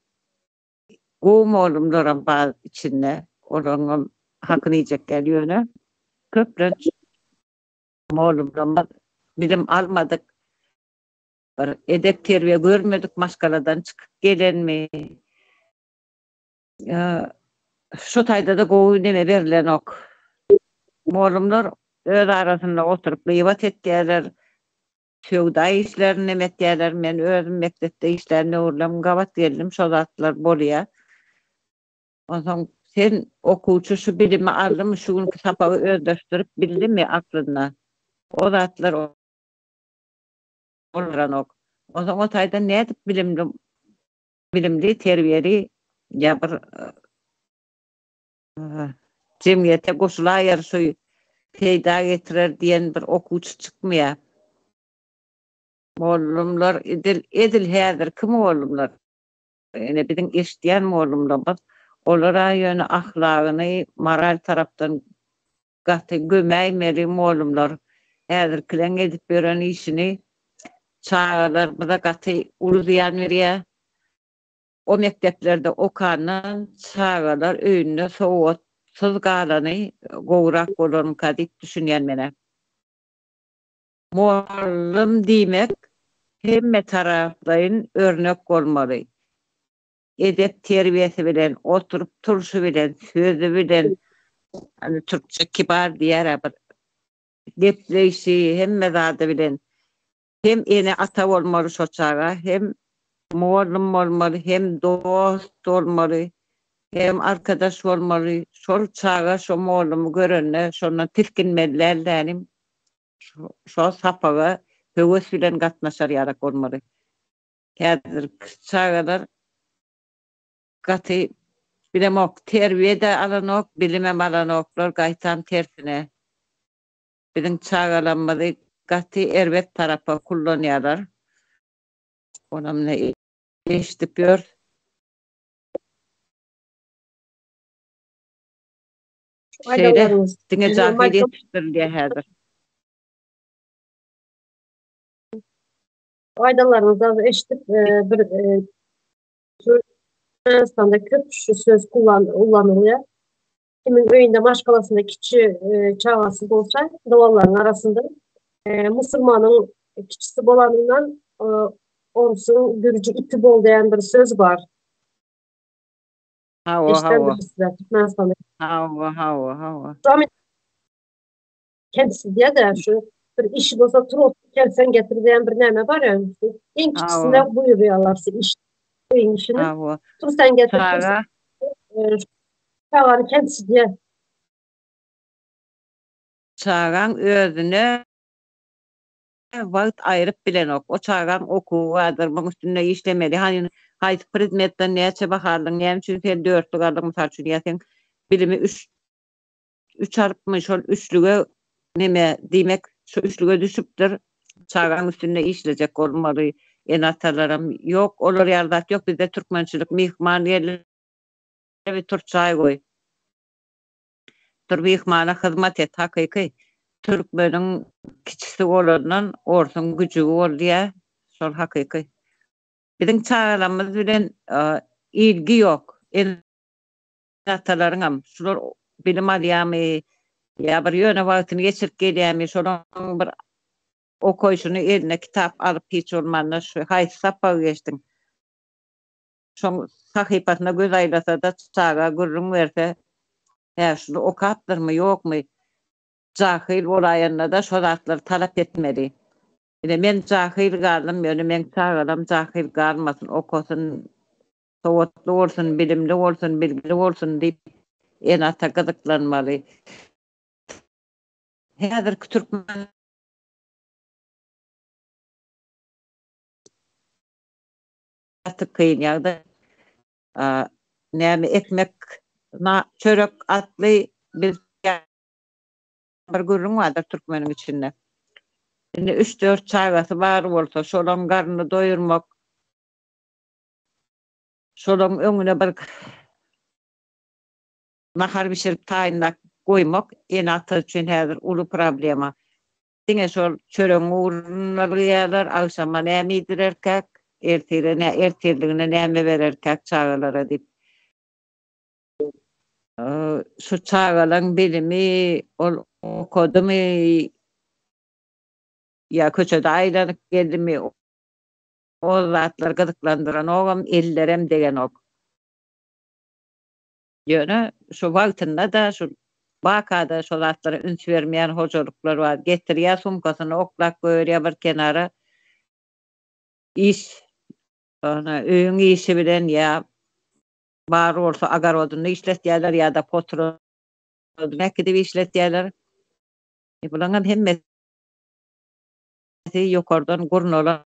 gowy mugallymlaram bar içinde, olaryňam hakyny iýjek däl ýöne köplenç mugallymlarymyz bilim almadyk, bir edep terbiýe görmedik maşgaladan çykyp gelenmi, Şu taýda-da gowy neme berlenok. Mugallymlar öz arasynda oturyp gybat etýärler, söwda işlerini neme etýärler. Men özüm mekdepde işlän döwürlerim gabat geldim, şo zatlar bolýar. Onsoň sen okuwçy şu bilimi aldymy, şu günki sapagy özleşdirip bildimi aklynda? O zatlar bolanok. Onsoň o taýdan nädip bilimli Bilimli, terbiýeli ýa bir Jemgyýete goşulaýar şu peýda getirer diýen bir okuwçy çykmaýar. Mugallymlar edil edil häzirki mugallymlar ine biziň eşidýän mugallymlarymyz olar-a ýöne ahlagyny moral tarapdan gaty gömäýmeli mugallymlar häzirkileň edip ýören işini çagalarymyza gaty uly zyýan berýär. O mekdeplerde okandan çagalar öýünde sowatsyz galany gowurak bolarmyka diýip düşünýän menä. Mugallym diýmek hemme taraplaýyn örnek bolmaly. Edep-terbiýesi bilen, oturyp-turşy bilen, sözi bilen, hany türkçe kibar diýýär-ä bir, gepleýşi, hemme zady bilen. Hem ene-ata bolmaly şo çaga, hem mugallym bolmaly, hem dost bolmaly, hem arkadaş bolmaly. Şol çaga şo mugallymy görende şondan tisginmeli däl dänim. Şo sapaga höwes bilen gatnaşar ýalak bolmaly. Häzirki çagalar gaty bilemok, terbiýe-de alanok, bilimem alanoklar, gaýtam tersine. Biziň çagalarymyzy gaty erbet tarapa kullanýarlar. Onam ine eşidip ýörüs. Şeýle diňe jahyl ýetişdirilýär häzir. Aýdanlaryňyzdan eşidip bir Türkmenistanda köp şu söz ullanylýar. Kimiň öýünde maşgalasynda kiçi çagasy bolsa, doganlaryň arasynda musulmanyň kiçisi bolanyndan orsuň gürji iti bol diýen bir söz bar. Hawa, hawa. Türkmenistanda. Hawa, hawa, hawa. Kendisi diýýär-de, şu bir işi bolsa tur otur gel sen getir diýen bir näme bar ýa. Iň kiçisine buýurýarlar şu iş öýüň işini. Hawa. Tur sen getir. Çaga. Çagany kendisi diýýär. Çagaň özüne wagt aýryp bilenok. O çagaň okuwy bardyr, muň üstünde işlemeli. Hany haýsy predmetden näçe baha aldyň, näme üçin sen dörtlük aldyň mysal üçin ýa seň bilimi üç üç alypmy şol üçlüge neme diýmek şu üçlüge düşüpdir çagaň üstünde işlejek bolmaly ene-atalaram ýok olar ýaly zat ýok bizde türkmençilik myhman geldi tur çaý goý tur myhmana hyzmat et hakyky türkmeniň kiçisi bolandan orsuň güjügi bol diýä şol hakyky biziň çagalarymyz bilen ilgi ýok Ene-atalaryňam şular bilim alýarmy ýa bir ýöne wagtyny geçirip gelýärmi, şolaryň bir okaýşyny eline kitap alyp hiç bolmanda şu haýsy sapagy geçdiň, şoň sahypasyna göz aýlasa-da çaga gürrüň berse, hä şuny okapdyrmy, ýokmy, jahyl bolaýanda-da şo zatlary talap etmeli. Ine men jahyl galdym, ýöne meň çagalam jahyl galmasyn, okasyn, Sowatly bolsun, bilimli bolsun, bilgili bolsun diýip ene-ata gyzyklanmaly. Häzirki türkmen gaty kyn ýagdaý. Näme ekmek çörek atly biz bir gürrüň bardyr türkmeniň içinde. Indi üç-dört çagasy bar bolsa, şolaň garnyny doýurmak, Şolaryň öňüne bir nahar bişirip taýynlap goýmak ene-ata üçin häzir uly problema. Diňe şol çöregiň ugrunda ylgaýarlar, agşama näme iýdirerkäk, ertire nä ertirligine näme bererkäk çagalara diýip. Şu çagalaryň bilimi, ol okadymy ýa köçede aýlanyp geldimi, O zatlar gyzyklandyranogam, ellerem degenok. Ýöne şu wagtynda-da şu wakada şo zatlara üns bermeýän hojalyklar bar. Getirýär sumkasyny oklap goýberýär bir kenara. Iş ony öýüň işi bilen ýa bar bolsa agarodyny işletýärler ýa-da poturadyny äkidip işletýärler. Bulaňam hemmesi ýokardan gurnalan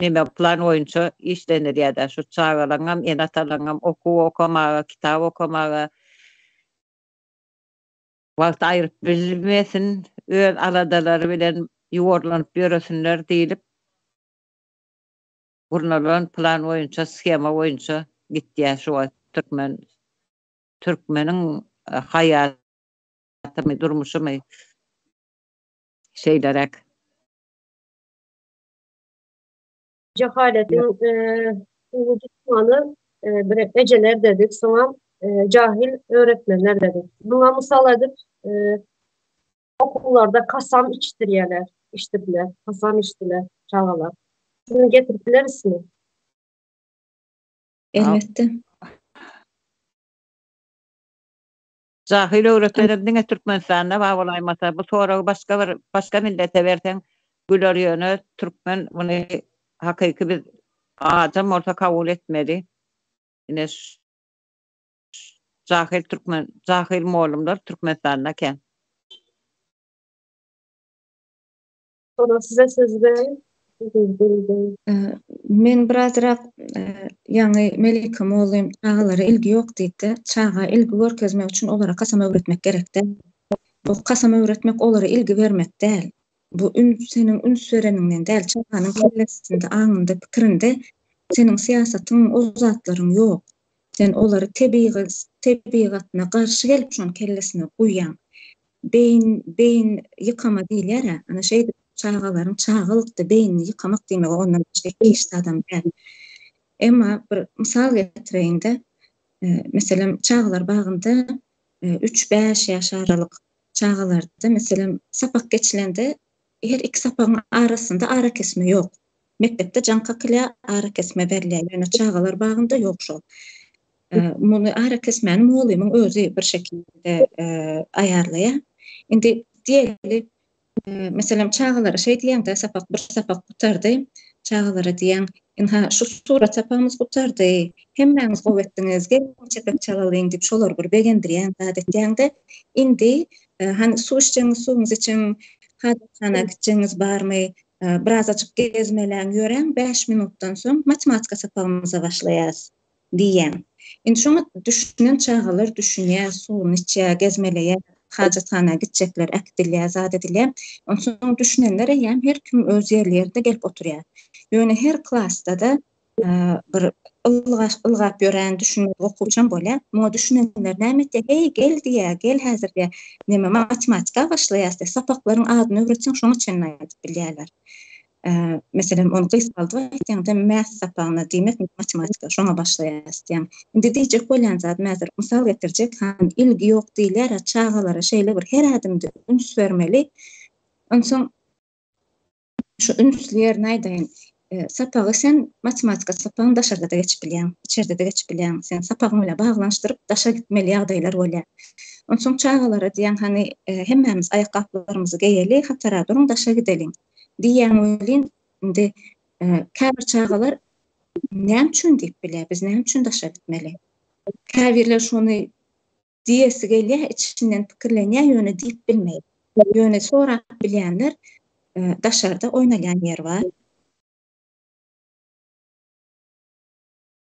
neme plan boýunça işlenilýär-dä. Şu çagalaryňam, ene-atalaryňam okuw okamaga, kitap okamaga. Wagt aýryp bilmesin, öz aladalary bilen ýuwarlanyp ýöresinler diýlip gurnalan plan boýunça, shema boýunça gitýär şu wagt türkmen türkmeniň haýatymy, durmuşymy şeýleräk. Jehaletiň uly duşmany bir ejeler dedik, soňam jahil öwretmenler dedik. Muňa mysal edip, okuwlarda kasam içdirýärler, içdirdiler, kasam içdiler çagalar. Şuny getirip bilerismi? Elbetde. Jahyl öwretmenem diňe Türkmenistanda bar bolaýmasa bu soragy başga bir başga millete berseň güler ýöne türkmen muny hakyky biz ajam bolsa kabul etmeli ine jahyl türkmen jahyl mollumlar Türkmenistanda kän. Sonra size söz bereýin. Men birazrak ýaňy Melike mugallym çagalara ilgi ýok diýdi. Çaga ilgi görkezmek üçin olara kasam öwretmek gerek däl. Bu kasam öwretmek olara ilgi bermek däl. Bu üns seniň üns bereniňden däl, çaganyň kellesinde, aňynda, pikirinde seniň syýasatyň, o zatlaryň ýok. Sen olary tebigy tebigatyna garşy gelip şony kellesine guýýaň. Beýin beýin ýykama diýilýär-ä, ana şeýdip çagalaryň çagalykda beýnini ýykamak diýmegi ondan başga hiç zadam däl. Emma bir mysal getireýin-de, meselem, çagalar bagynda üç-bäş ýaş aralyk çagalarda, meselem, sapak geçilende her iki sapagyň arasynda arakesme ýok. Mekdepde jaň kakylýar, arakesme berilýär, ýöne çagalar bagynda ýok şol. Muny arakesmäni mugallymyň özi bir şekilde aýarlaýar. Indi diýeli, meselem, çagalara şeý diýeňde, sapak bir sapak gutardy, çagalara diýýäň, ynha, şu surat sapagymyz gutardy, hemmäňiz gowy etdiňiz, geliň çepek çalalyň diýip, şolary bir begendirýäň, zat etýäň-de, indi, hany, suw içjegiňiz suwuňyzy içiň, hajathana gitjegiňiz barmy, Birazajyk gezmeläň ýöräň, bäş minutdan soň matematika sapagymyza başlaýarys diýýäň. Indi şoňa düşünen çagalar düşünýär, suwuny içýär, gezmeleýär, hajathana gitjekler äkidilýär, zat edilýär. Onsoň düşünenler eýýäm her kim öz ýerli ýerinde gelip oturýar. Ýöne her klasda-da bir ylgap ýören düşünmedik okuwçam bolýar. Muňa düşünenler näme etýär? Heý, gel diýýär, gel häzir diýýär. Neme, matematika başlaýas diýýär. Sapaklaryň adyny öwretseň, şoňa çenli aýdyp bilýärler. Meselem, ony gysgaldyp aýtýaňda, math sapagyna diýmek, matematika, şoňa başlaýas diýýäň. Indi diýjek bolýan zadym häzir mysal getirjek, hany ilgi ýok diýilýär-ä, çagalara şeýle bir her ädimde üns bermeli. Onsoň Şu ünsli ýerini aýdaýyn. Sapagy sen matematika sapagyny daşarda-da geçip bilýäň, içerde-de geçip bilýäň. Sen sapagyň bilen baglanyşdyryp daşa gitmeli ýagdaýlar bolýar. Onsoň çagalara diýýäň, hany hemmämiz aýakgaplarymyzy geýeli, hatara duruň daşa gideliň diýýäň welin, indi käbir çagalar näme üçin diýip bilýär, biz näme üçin daşa gitmeli? Käbirler şony Diýesi gelýär, içinden pikirlenýär, ýöne diýip bilmeýär. Ýöne sorap bilýänler daşarda oýnalýan ýer bar.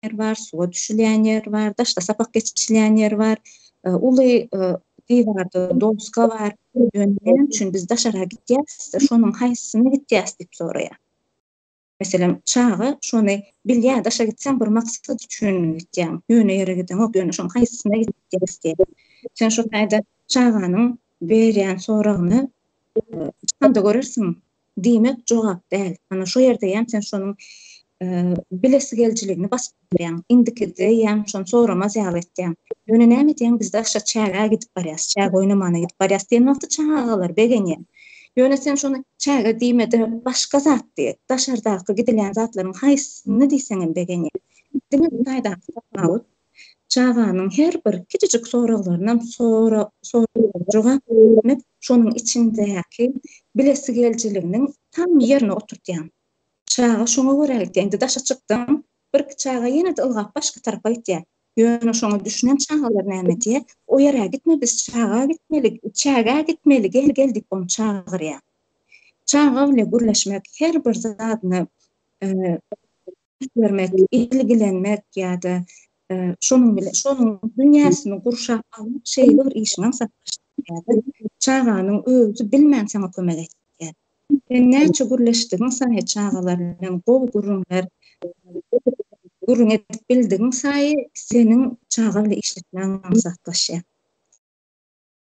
Ýer bar, suwa düşülýän ýer bar, daşda sapak geçilýän ýer bar, uly diwarda doska bar. Ýöne näme üçin biz daşara gidýäris-de, şonuň haýsysyna gidýäris diýip soraýar. Meselem, çaga şony bilýär, daşa gitseň bir maksat üçin gitýäň, ýöne ýere gideňok, ýöne şoň haýsysyna gitýäris diýip. Sen şo taýda çaganyň berýän soragyna çykanda görersiň diýmek jogap däl. Ana şo ýerde ýam sen şonuň bilesigelijiligini basyp bilýäň. Indikide ýam şony soramaz ýaly etýäň. Ýöne näme edýäň biz daşa çägä gidip barýas, çäge oýnamana gidip barýas diýen wagty çagalar begenýär. Ýöne sen şony çäge diýme-de başga zat diý. Daşardaky gidilýän zatlaryň haýsysyny diýseňem begenýär. Diňe bu taýdaky tapawut çaganyň her bir kiçijik soraglarynam jogap bermek şonuň içindäki bilesigelijiliginiň tam ýerine oturtýaň. Çaga şoňa görä gidýär. Indi daşa çykdyň, birki çaga ýene-de ylgap başga tarapa gidýär. Ýöne şoňa düşünen çagalar näme edýär? O ýere gitme, biz çaga gitmeli, çägä gitmeli, gel, gel diýip ony çagyrýar. Çaga bile gürleşmek, her bir zadyna üns bermek, ilgilenmek ýa-da şonuň bilen şonuň dünýäsini gurşap almak şeýle bir işiň aňsatlaşdy. ýa-da çaganyň özi bilmän saňa kömek etýär. Sen näçe gürleşdigiň saýy çagalar bilen gowy gürrüňler gürrüň edip bildigiň saýy seniň çaga bilen işletmäň aňsatlaşýar.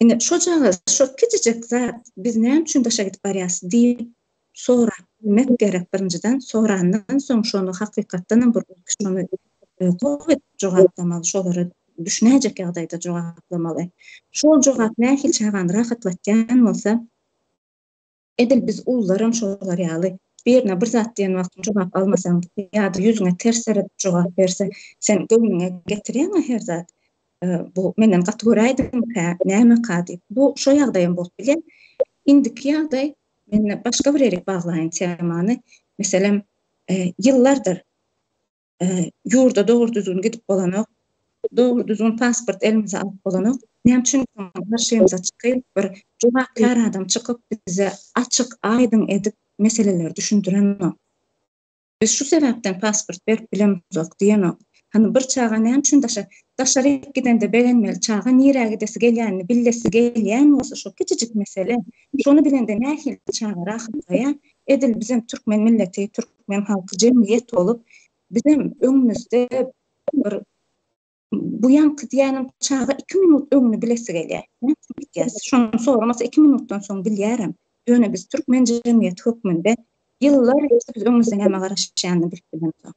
Indi şojagaz, şo kiçijek zat, biz näme üçin daşa gidip barýas diýip sorap bilmek gerek birinjiden. Sorandan soň şony hakykatdanam bir şony gowy edip jogaplamaly, şolara düşünäýjek ýagdaýda jogaplamaly. Şol jogap nähili çagany rahatlatýan bolsa, Edil biz ulularam şolar ýaly. Birine bir zat diýen wagtyň jogap almasaň ýa-da ýüzüňe ters seredip jogap berse, sen göwnüňe getirýäň-ä her zat. Bu menden gaty göräýdimkä, nämeka diýip. Bu şo ýagdaýam bolup bilýär. Indiki ýagdaý, men başga bir ýerik baglaýyn temany. Meselem, ýyllardyr Ýurda dogry-düzgün gidip bolanok. Dogry-düzgün pasport elimize alyp bolanok. Näme üçin garşymyza çykyp, bir jogapkär adam çykyp bize açyk, aýdyň edip meseleleri düşündirenok. Biz şu sebäpden pasport berip bilemzok diýenok. Hany bir çaga näme üçin daşa daşaryk gidende begenmeli çaga nirä gidesi gelýänini billesi gelýän bolsa şo kiçijik mesele şony bilende nähili çaga rahatlaýar edil bizem türkmen milleti türkmen halky jemgyýet bolup bizem öňümizde bir bu ýaňky diýýänim çaga iki minut öňüni bilesi gelýär. Şony soramasa iki minutdan soň bilýärem. Ýöne biz türkmen jemgyýeti hökmünde ýyllar geçse biz öňümizde näme garaşýanyny bilip bilemzok.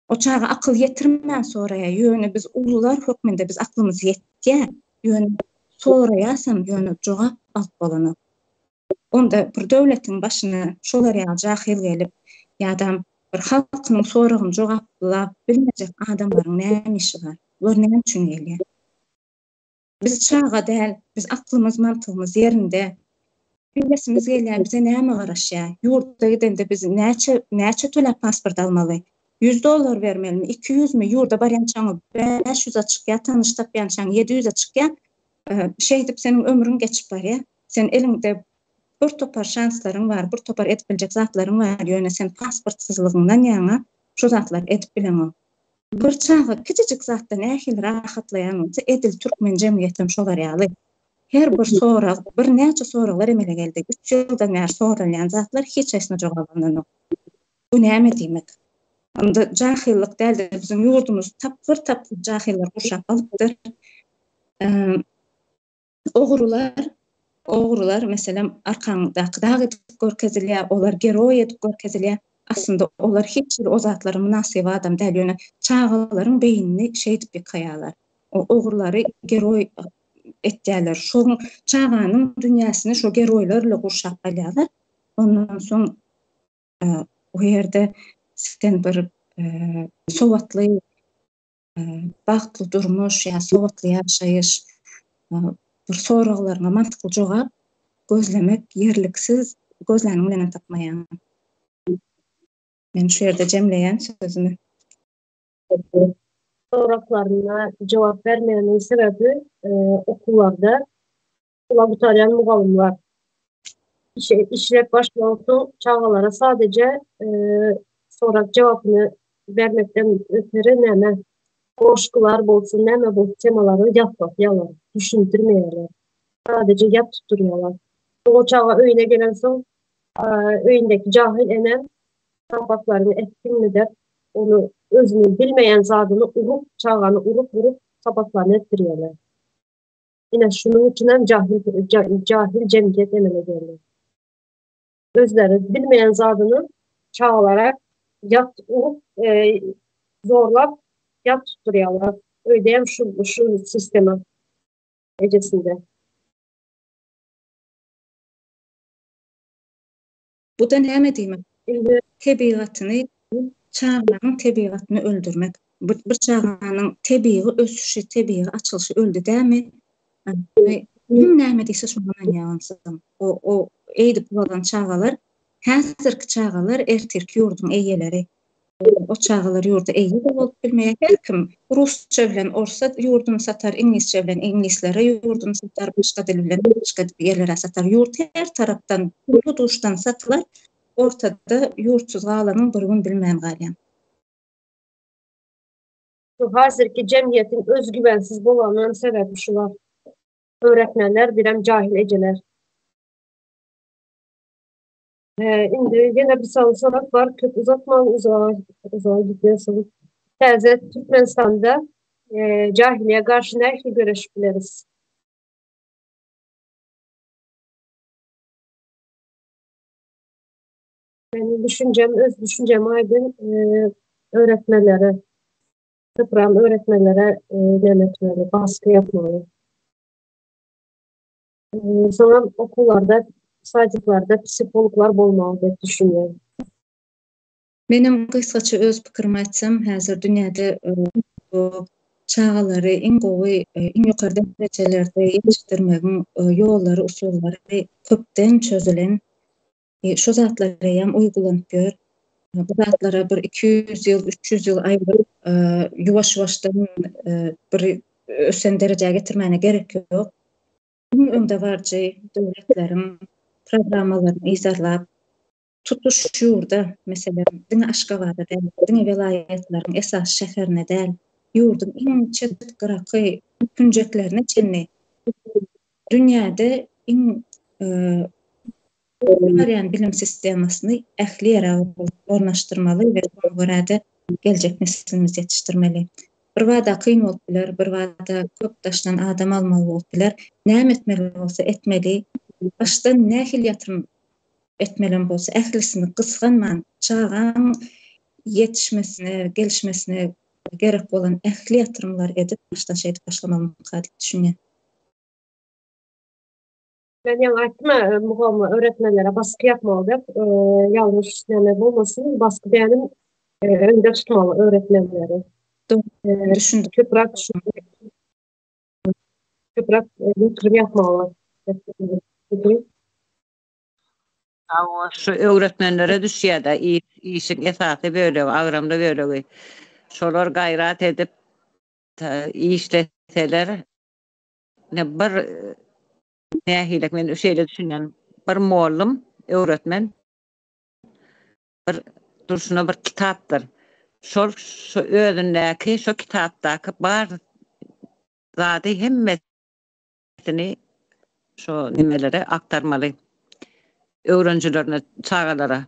O çaga akyl ýetirmän soraýar, ýöne biz ulular hökmünde biz aklymyz ýetýär, ýöne soraýasam ýöne jogap alyp bolanok. Onda bir döwletiň başyna şolar ýaly jahyl gelip, ýa-da bir halkynyň soragyny jogaplap bilmejek adamlaryň näme işi bar? Bular näme üçin gelýär? Biz çaga däl, biz aklymyz, mantygymyz ýerinde. Bilesimiz gelýär, bize näme garaşýar? Ýurda gidende biz näçe, näçe töläp pasport almaly? Ýüz dollar bermelimi, 200-mi? Ýurda barýançaň 500-e çykýar, tanyş tapýançaň 700-e çykýar. Şeýdip seniň ömrüň geçip barýar. Sen eliňde bir topar şanslaryň bar, bir topar edip biljek zatlaryň bar, ýöne sen pasportsyzlygyňdan ýaňa şu zatlary edip bileňok. Bir çaga kiçijik zatda nähili rahatlaýan bolsa, edil türkmen jemgyýetem şolar ýaly. Her bir sorag, birnäçe soraglar emele geldi. Üç ýyldan bäri soralýan zatlar hiç haýsyna jogap alnanok. Bu näme diýmek? Onda jahyllyk däl-de, biziň ýurdumyzy tapgyr-tapgyr jahyllar gurşap alypdyr. Ogrular, ogrular, meselem, arkaňdaky dag edip görkezilýär, olar geroý edip görkezilýär. Aslynda olar hiç hili o zatlara mynasyp adam däl, ýöne çagalaryň beýnini şeýdip ýykaýarlar. O ogrulary geroý etýärler. Şoň çaganyň dünýäsini şo geroýlar bilen gurşap alýarlar. Ondan soň o ýerde sen bir sowatly bagtly durmuş ýa sowatly ýaşaýyş bir soraglaryňa mantykly jogap gözlemek ýerliksiz gözläniň bilenem tapmaýaň. Men şu ýerde jemleýän sözümi. Soraglaryna jogap bermeginiň sebäbi okuwlarda okula gutarýan mugallymlar işe işläp başlansoň çagalara sadeje sorag jogapyny bermekden öteri näme goşgular bolsun näme bolsun temalary ýatlatýarlar, düşündirmeýärler. Sadeje ýat tutdurýarlar. O çaga öýüne gelensoň öýündäki jahil ene sapaklaryny etdiňmi dep ony özüniň bilmeýän zadyny urup çagany urup urup sapaklaryny etdirýärler. Ine şunuň üçinem jahil jahil jemgyýet emele geldi. Özleri bilmeýän zadyny çagalara ýat urup e, zorlap ýat tutdurýarlar. Öýde hem şu şu sistema ejesinde. Bu-da näme diýmek? Tebigatyny, çaganyň tebigatyny öldürmek. Bir, bir çaganyň tebigy ösüşi, tebigy açylyşy öldi dämi? Kim näme diýse şoňa ynanýar onsoň. O, o eýdip ulalan çagalar, häzirki çagalar ertirki ýurduň eýeleri. O çagalar ýurda eýe-de bolup bilmeýär. Her kim rusça bilen orsa ýurduny satar, iňlisçe bilen iňlislere ýurduny satar, başga dil bilen başga ýerlere satar. Ýurt her tarapdan pully duşdan satylar. Ortada ýurtsuz galanyň bir gün bilmän galýaň. Şu hazirki jemgyýetiň özgüwensiz bolanynyň sebäbi şular. Öwretmenler birem jahil ejeler. Indi ýene bir sany sorag bar, köp uzatmaň, uzaga uzaga gidýärsiň. Täze Türkmenistanda jahiliýe garşy nähili göreşip bileris? Meniň düşünjem, öz düşünjem aýdyn, öwretmenlere, köpräm öwretmenlere näme etmeli, baskı yapmaly. Soňam okuwlarda, sadiklarda psihologlar bolmaly diýip düşünýän. Menem gysgaça öz pikirimi aýtsam, häzir dünýäde bu çagalary iň gowy, iň ýokary derejelerde ýetişdirmegiň ýollary, usullary köpden çözülen. Şu zatlar eýýäm uýgulanyp ýör. Bu zatlara bir 200 ýyl, 300 ýyl aýryp, ýuwaş-ýuwaşdan bir ösen derejä getirmäne gerek ýok. Iň öňdebaryjy döwletleriň programmalaryny yzarlap, tutuş ýurda, meselem, diňe Aşgabada däl, diňe welaýatlaryň esasy şäherine däl, ýurduň iň çet-gyraky künjeklerine çenli dünýäde iň öňde barýan bilim sistemasyny ähli ýere ornaşdyrmaly we şoňa görä-de geljek neslimizi ýetişdirmeli. Birbada kyn bolup biler, birbada köp daşdan adam almaly bolup biler. Näme etmeli bolsa etmeli. Başdan nähili ýatyrym etmelem bolsa ählisini gysganman, çagaň ýetişmesine, gelişmesine gerek bolan ähli ýatyrymlary edip, başdan şeýdip başlamalymyka diýip düşünýän. Men ýaňy aýtdym-a, mugallym öwretmenlere basky ýapmaly diýip, ýalňyş näme bolmasyn, basky diýenim öňde tutmaly öwretmenleri. Dogry, düşündim. Köpräk köpräk ýatyrym ýapmaly. Hawa, şu öwretmenlere düşýär-de işiň esasy bölegi, agramly bölegi. Şolar gaýrat edip işleseler, Ine bir nähili men şeýle düşünýän. Bir mollum, öwretmen bir durşuna bir kitapdyr. Şol şu özündäki şo kitapdaky bar zady hemmesini şo nimelere aktarmaly. Öwrenjilerine, çagalara.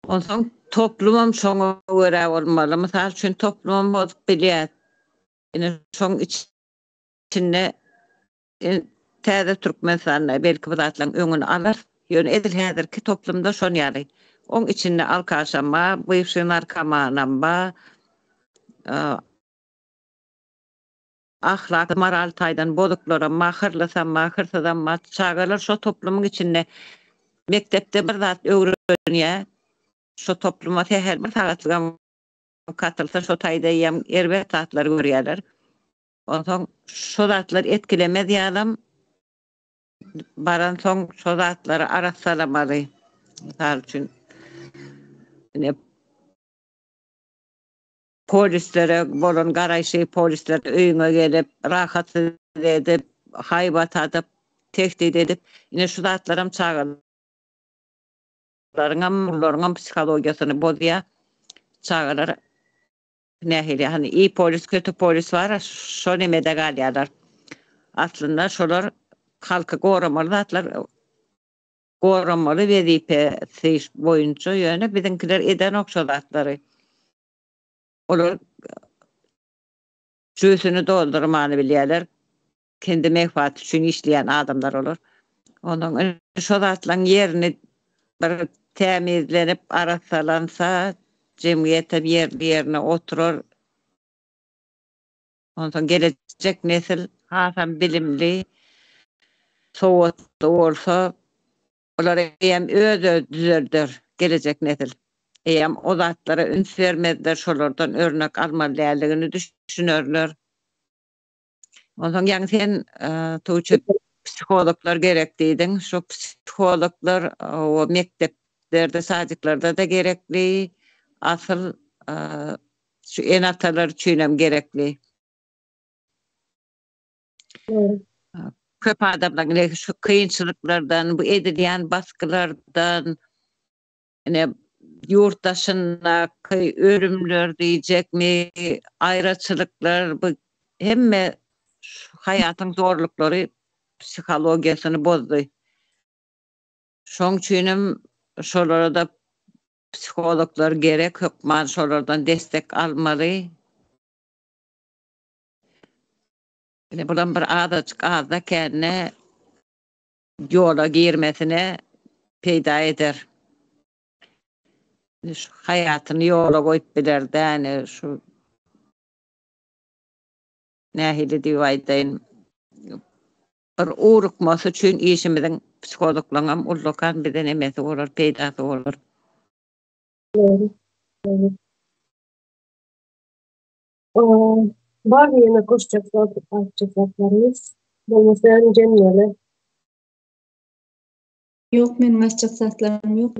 Onsoň toplumam şoňa görä bolmaly. Mysal üçin toplumam bozup bilýär. Ine şoň içinde täze Türkmenistanda belki bu zatlaryň öňüni alar. Ýöne edil häzirki toplumda şon ýaly. Oň içinde alkaşam bar, bywşy narkomanam bar. Ahlak, moral taýdan bozuklaram bar, hyrlysam bar, hyrsyzam bar. Çagalar şo toplumyň içinde mekdepde bir zat öwrenýär. Şo topluma sähel bir sagatlygam katylsa şo taýda eýýäm erbet zatlary görýärler. Onsoň şo zatlar etkilemez ýalam baransoň şo zatlary arassalamaly. Mysal üçin ine polislere bolan garaýşy polisler öýüňe gelip rahatsyz edip haýbat atyp tehdit edip ine şu zatlaram çagalar Laryňam, ulularyňam psihologiýasyny bozýar. Çagalar nähili, hany iyi polis, kötü polis bar, şo nemede galýarlar. Aslynda şolar halky goramaly zatlar, goramaly wezipesi boýunça, ýöne biziňkiler edenok şo zatlary. Olar jübüsini doldurmany bilýärler. Kendi menfaat üçin işleýän adamlar olar. Onuň şo zatlaryň ýerini bir tämizlenip arassalansa jemgyýetem ýerli ýerine oturar. Onsoň gelejek nesil hasam bilimli, sowatly bolsa olar eýýäm öz-özi düzelder gelejek nesil. Eýýäm o zatlara üns bermezler, şolardan örnek almaly däldigini düşünerler. Onsoň ýaňy sen Tuğçe psihologlar gerek diýdiň. Şu psihologlar o mekdeplerde, sadiklarda-da gerekli. Asyl şu ene-atalar üçin hem gerekli. Köp adamlaryň şu kynçylyklardan, bu edilýän basgylardan Ine, ýurt daşyndaky ölümler diýjekmi, aýraçylyklar, bu hemme Şu haýatyň zorluklary psihologiýasyny bozdy. Şoň üçinem şolara-da psihologlar gerek, hökman şolardan destek almaly. Ine bulam bir azajyk azda-kände ýola girmesine peýda eder. Şu haýatyny ýola goýup biler däne şu nähili diýip aýdaýyn bir ugrukmasy üçin işimiziň psihologlaryňam ullakan bize nemesi bolar peýdasy bolar. Dogry. Dogry. Barmy ýene goşjak zat, aýtjak zatlaryňyz? Bolmasa ýöne jemleli. Ýok meniň aýtjak zatlarym ýok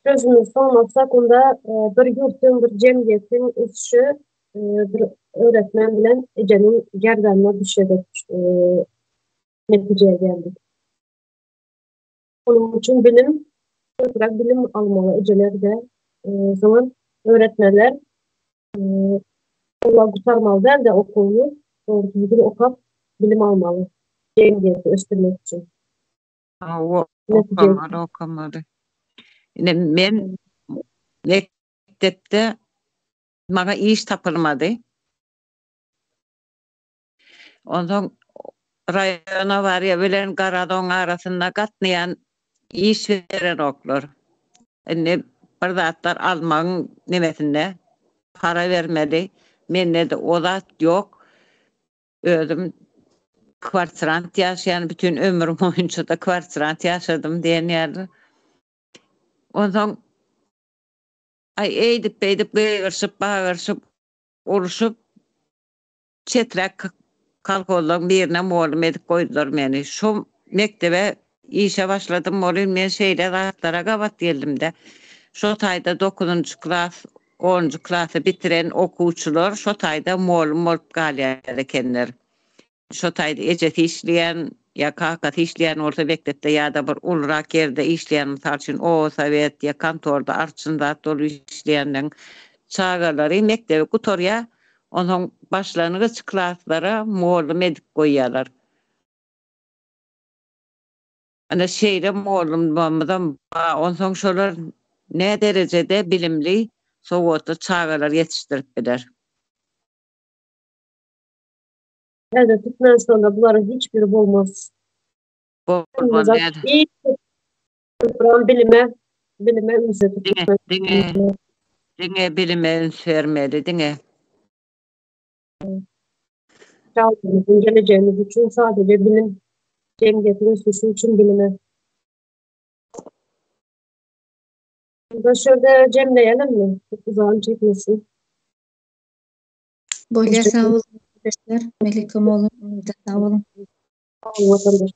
Sözümizi soňlasak onda bir ýurduň bir jemgyýetiň ösüşi bir öwretmen bilen ejeniň gerdanyna düşýär diýip netijä geldik. Onuň üçin bilim, köpräk bilim almaly ejeler-de, soňam öwretmenler olar gutarmaly däl-de okuwyny, dogry düzgün okap bilim almaly jemgyýeti ösdürmek üçin. Hawa, okamaly, okamaly. Ine men mekdepde maňa iş tapylmady. Onsoň raýona barýa bilen garadoň arasynda gatnaýan iş berenoklar. Indi bir zatlar almagyň nemesinde para bermeli. Mende-de o zat ýok. Özüm kwartirant ýaşaýan, bütin ömrüm boýunça-da kwartirant ýaşadym diýen ýaly. Onsoň aý eýdip-beýdip gygyryşyp, bagyryşyp, urşup Çeträk kolhozlaryň birine mugallym edip goýdular meni. Şo mekdebe işe başladym welin men şeýle zatlara gabat geldim-de. Şo taýda dokuzynjy klas, onunjy klasy bitiren okuwçylar şo taýda mugallym bolup galýar ekenler. Şo taýda ejesi işleýän ýa kakasy işleýän bolsa mekdepde ýa-da bir ulurak ýerde işleýän, mysal üçin, oba sowet ýa kontorda arçyn zat bolup işleýänleň çagalary mekdebi gutarýar, Onsoň başlangyç klaslara mugallym edip goýýarlar. Ana şeýle mugallymlarymyzam bar. Onsoň şolar nä derejede bilimli, sowatly çagalar ýetişdirip biler. Häzir Türkmenistanda bularyň hiç biri bolmaz. Bolmaz däl. Bilime, bilime üns Diňe, diňe, diňe bilime üns bermeli, diňe. Çagalarymyzyň gelejegimiz üçin sadece bilim, jemgyýetiň ösüşi üçin bilime. Onda şurada jemleýelimmi? Uzagyn çekmesin. Bolýar sag boluň arkadaşlar. Melike molla sag boluň. Sag boluň watandaş.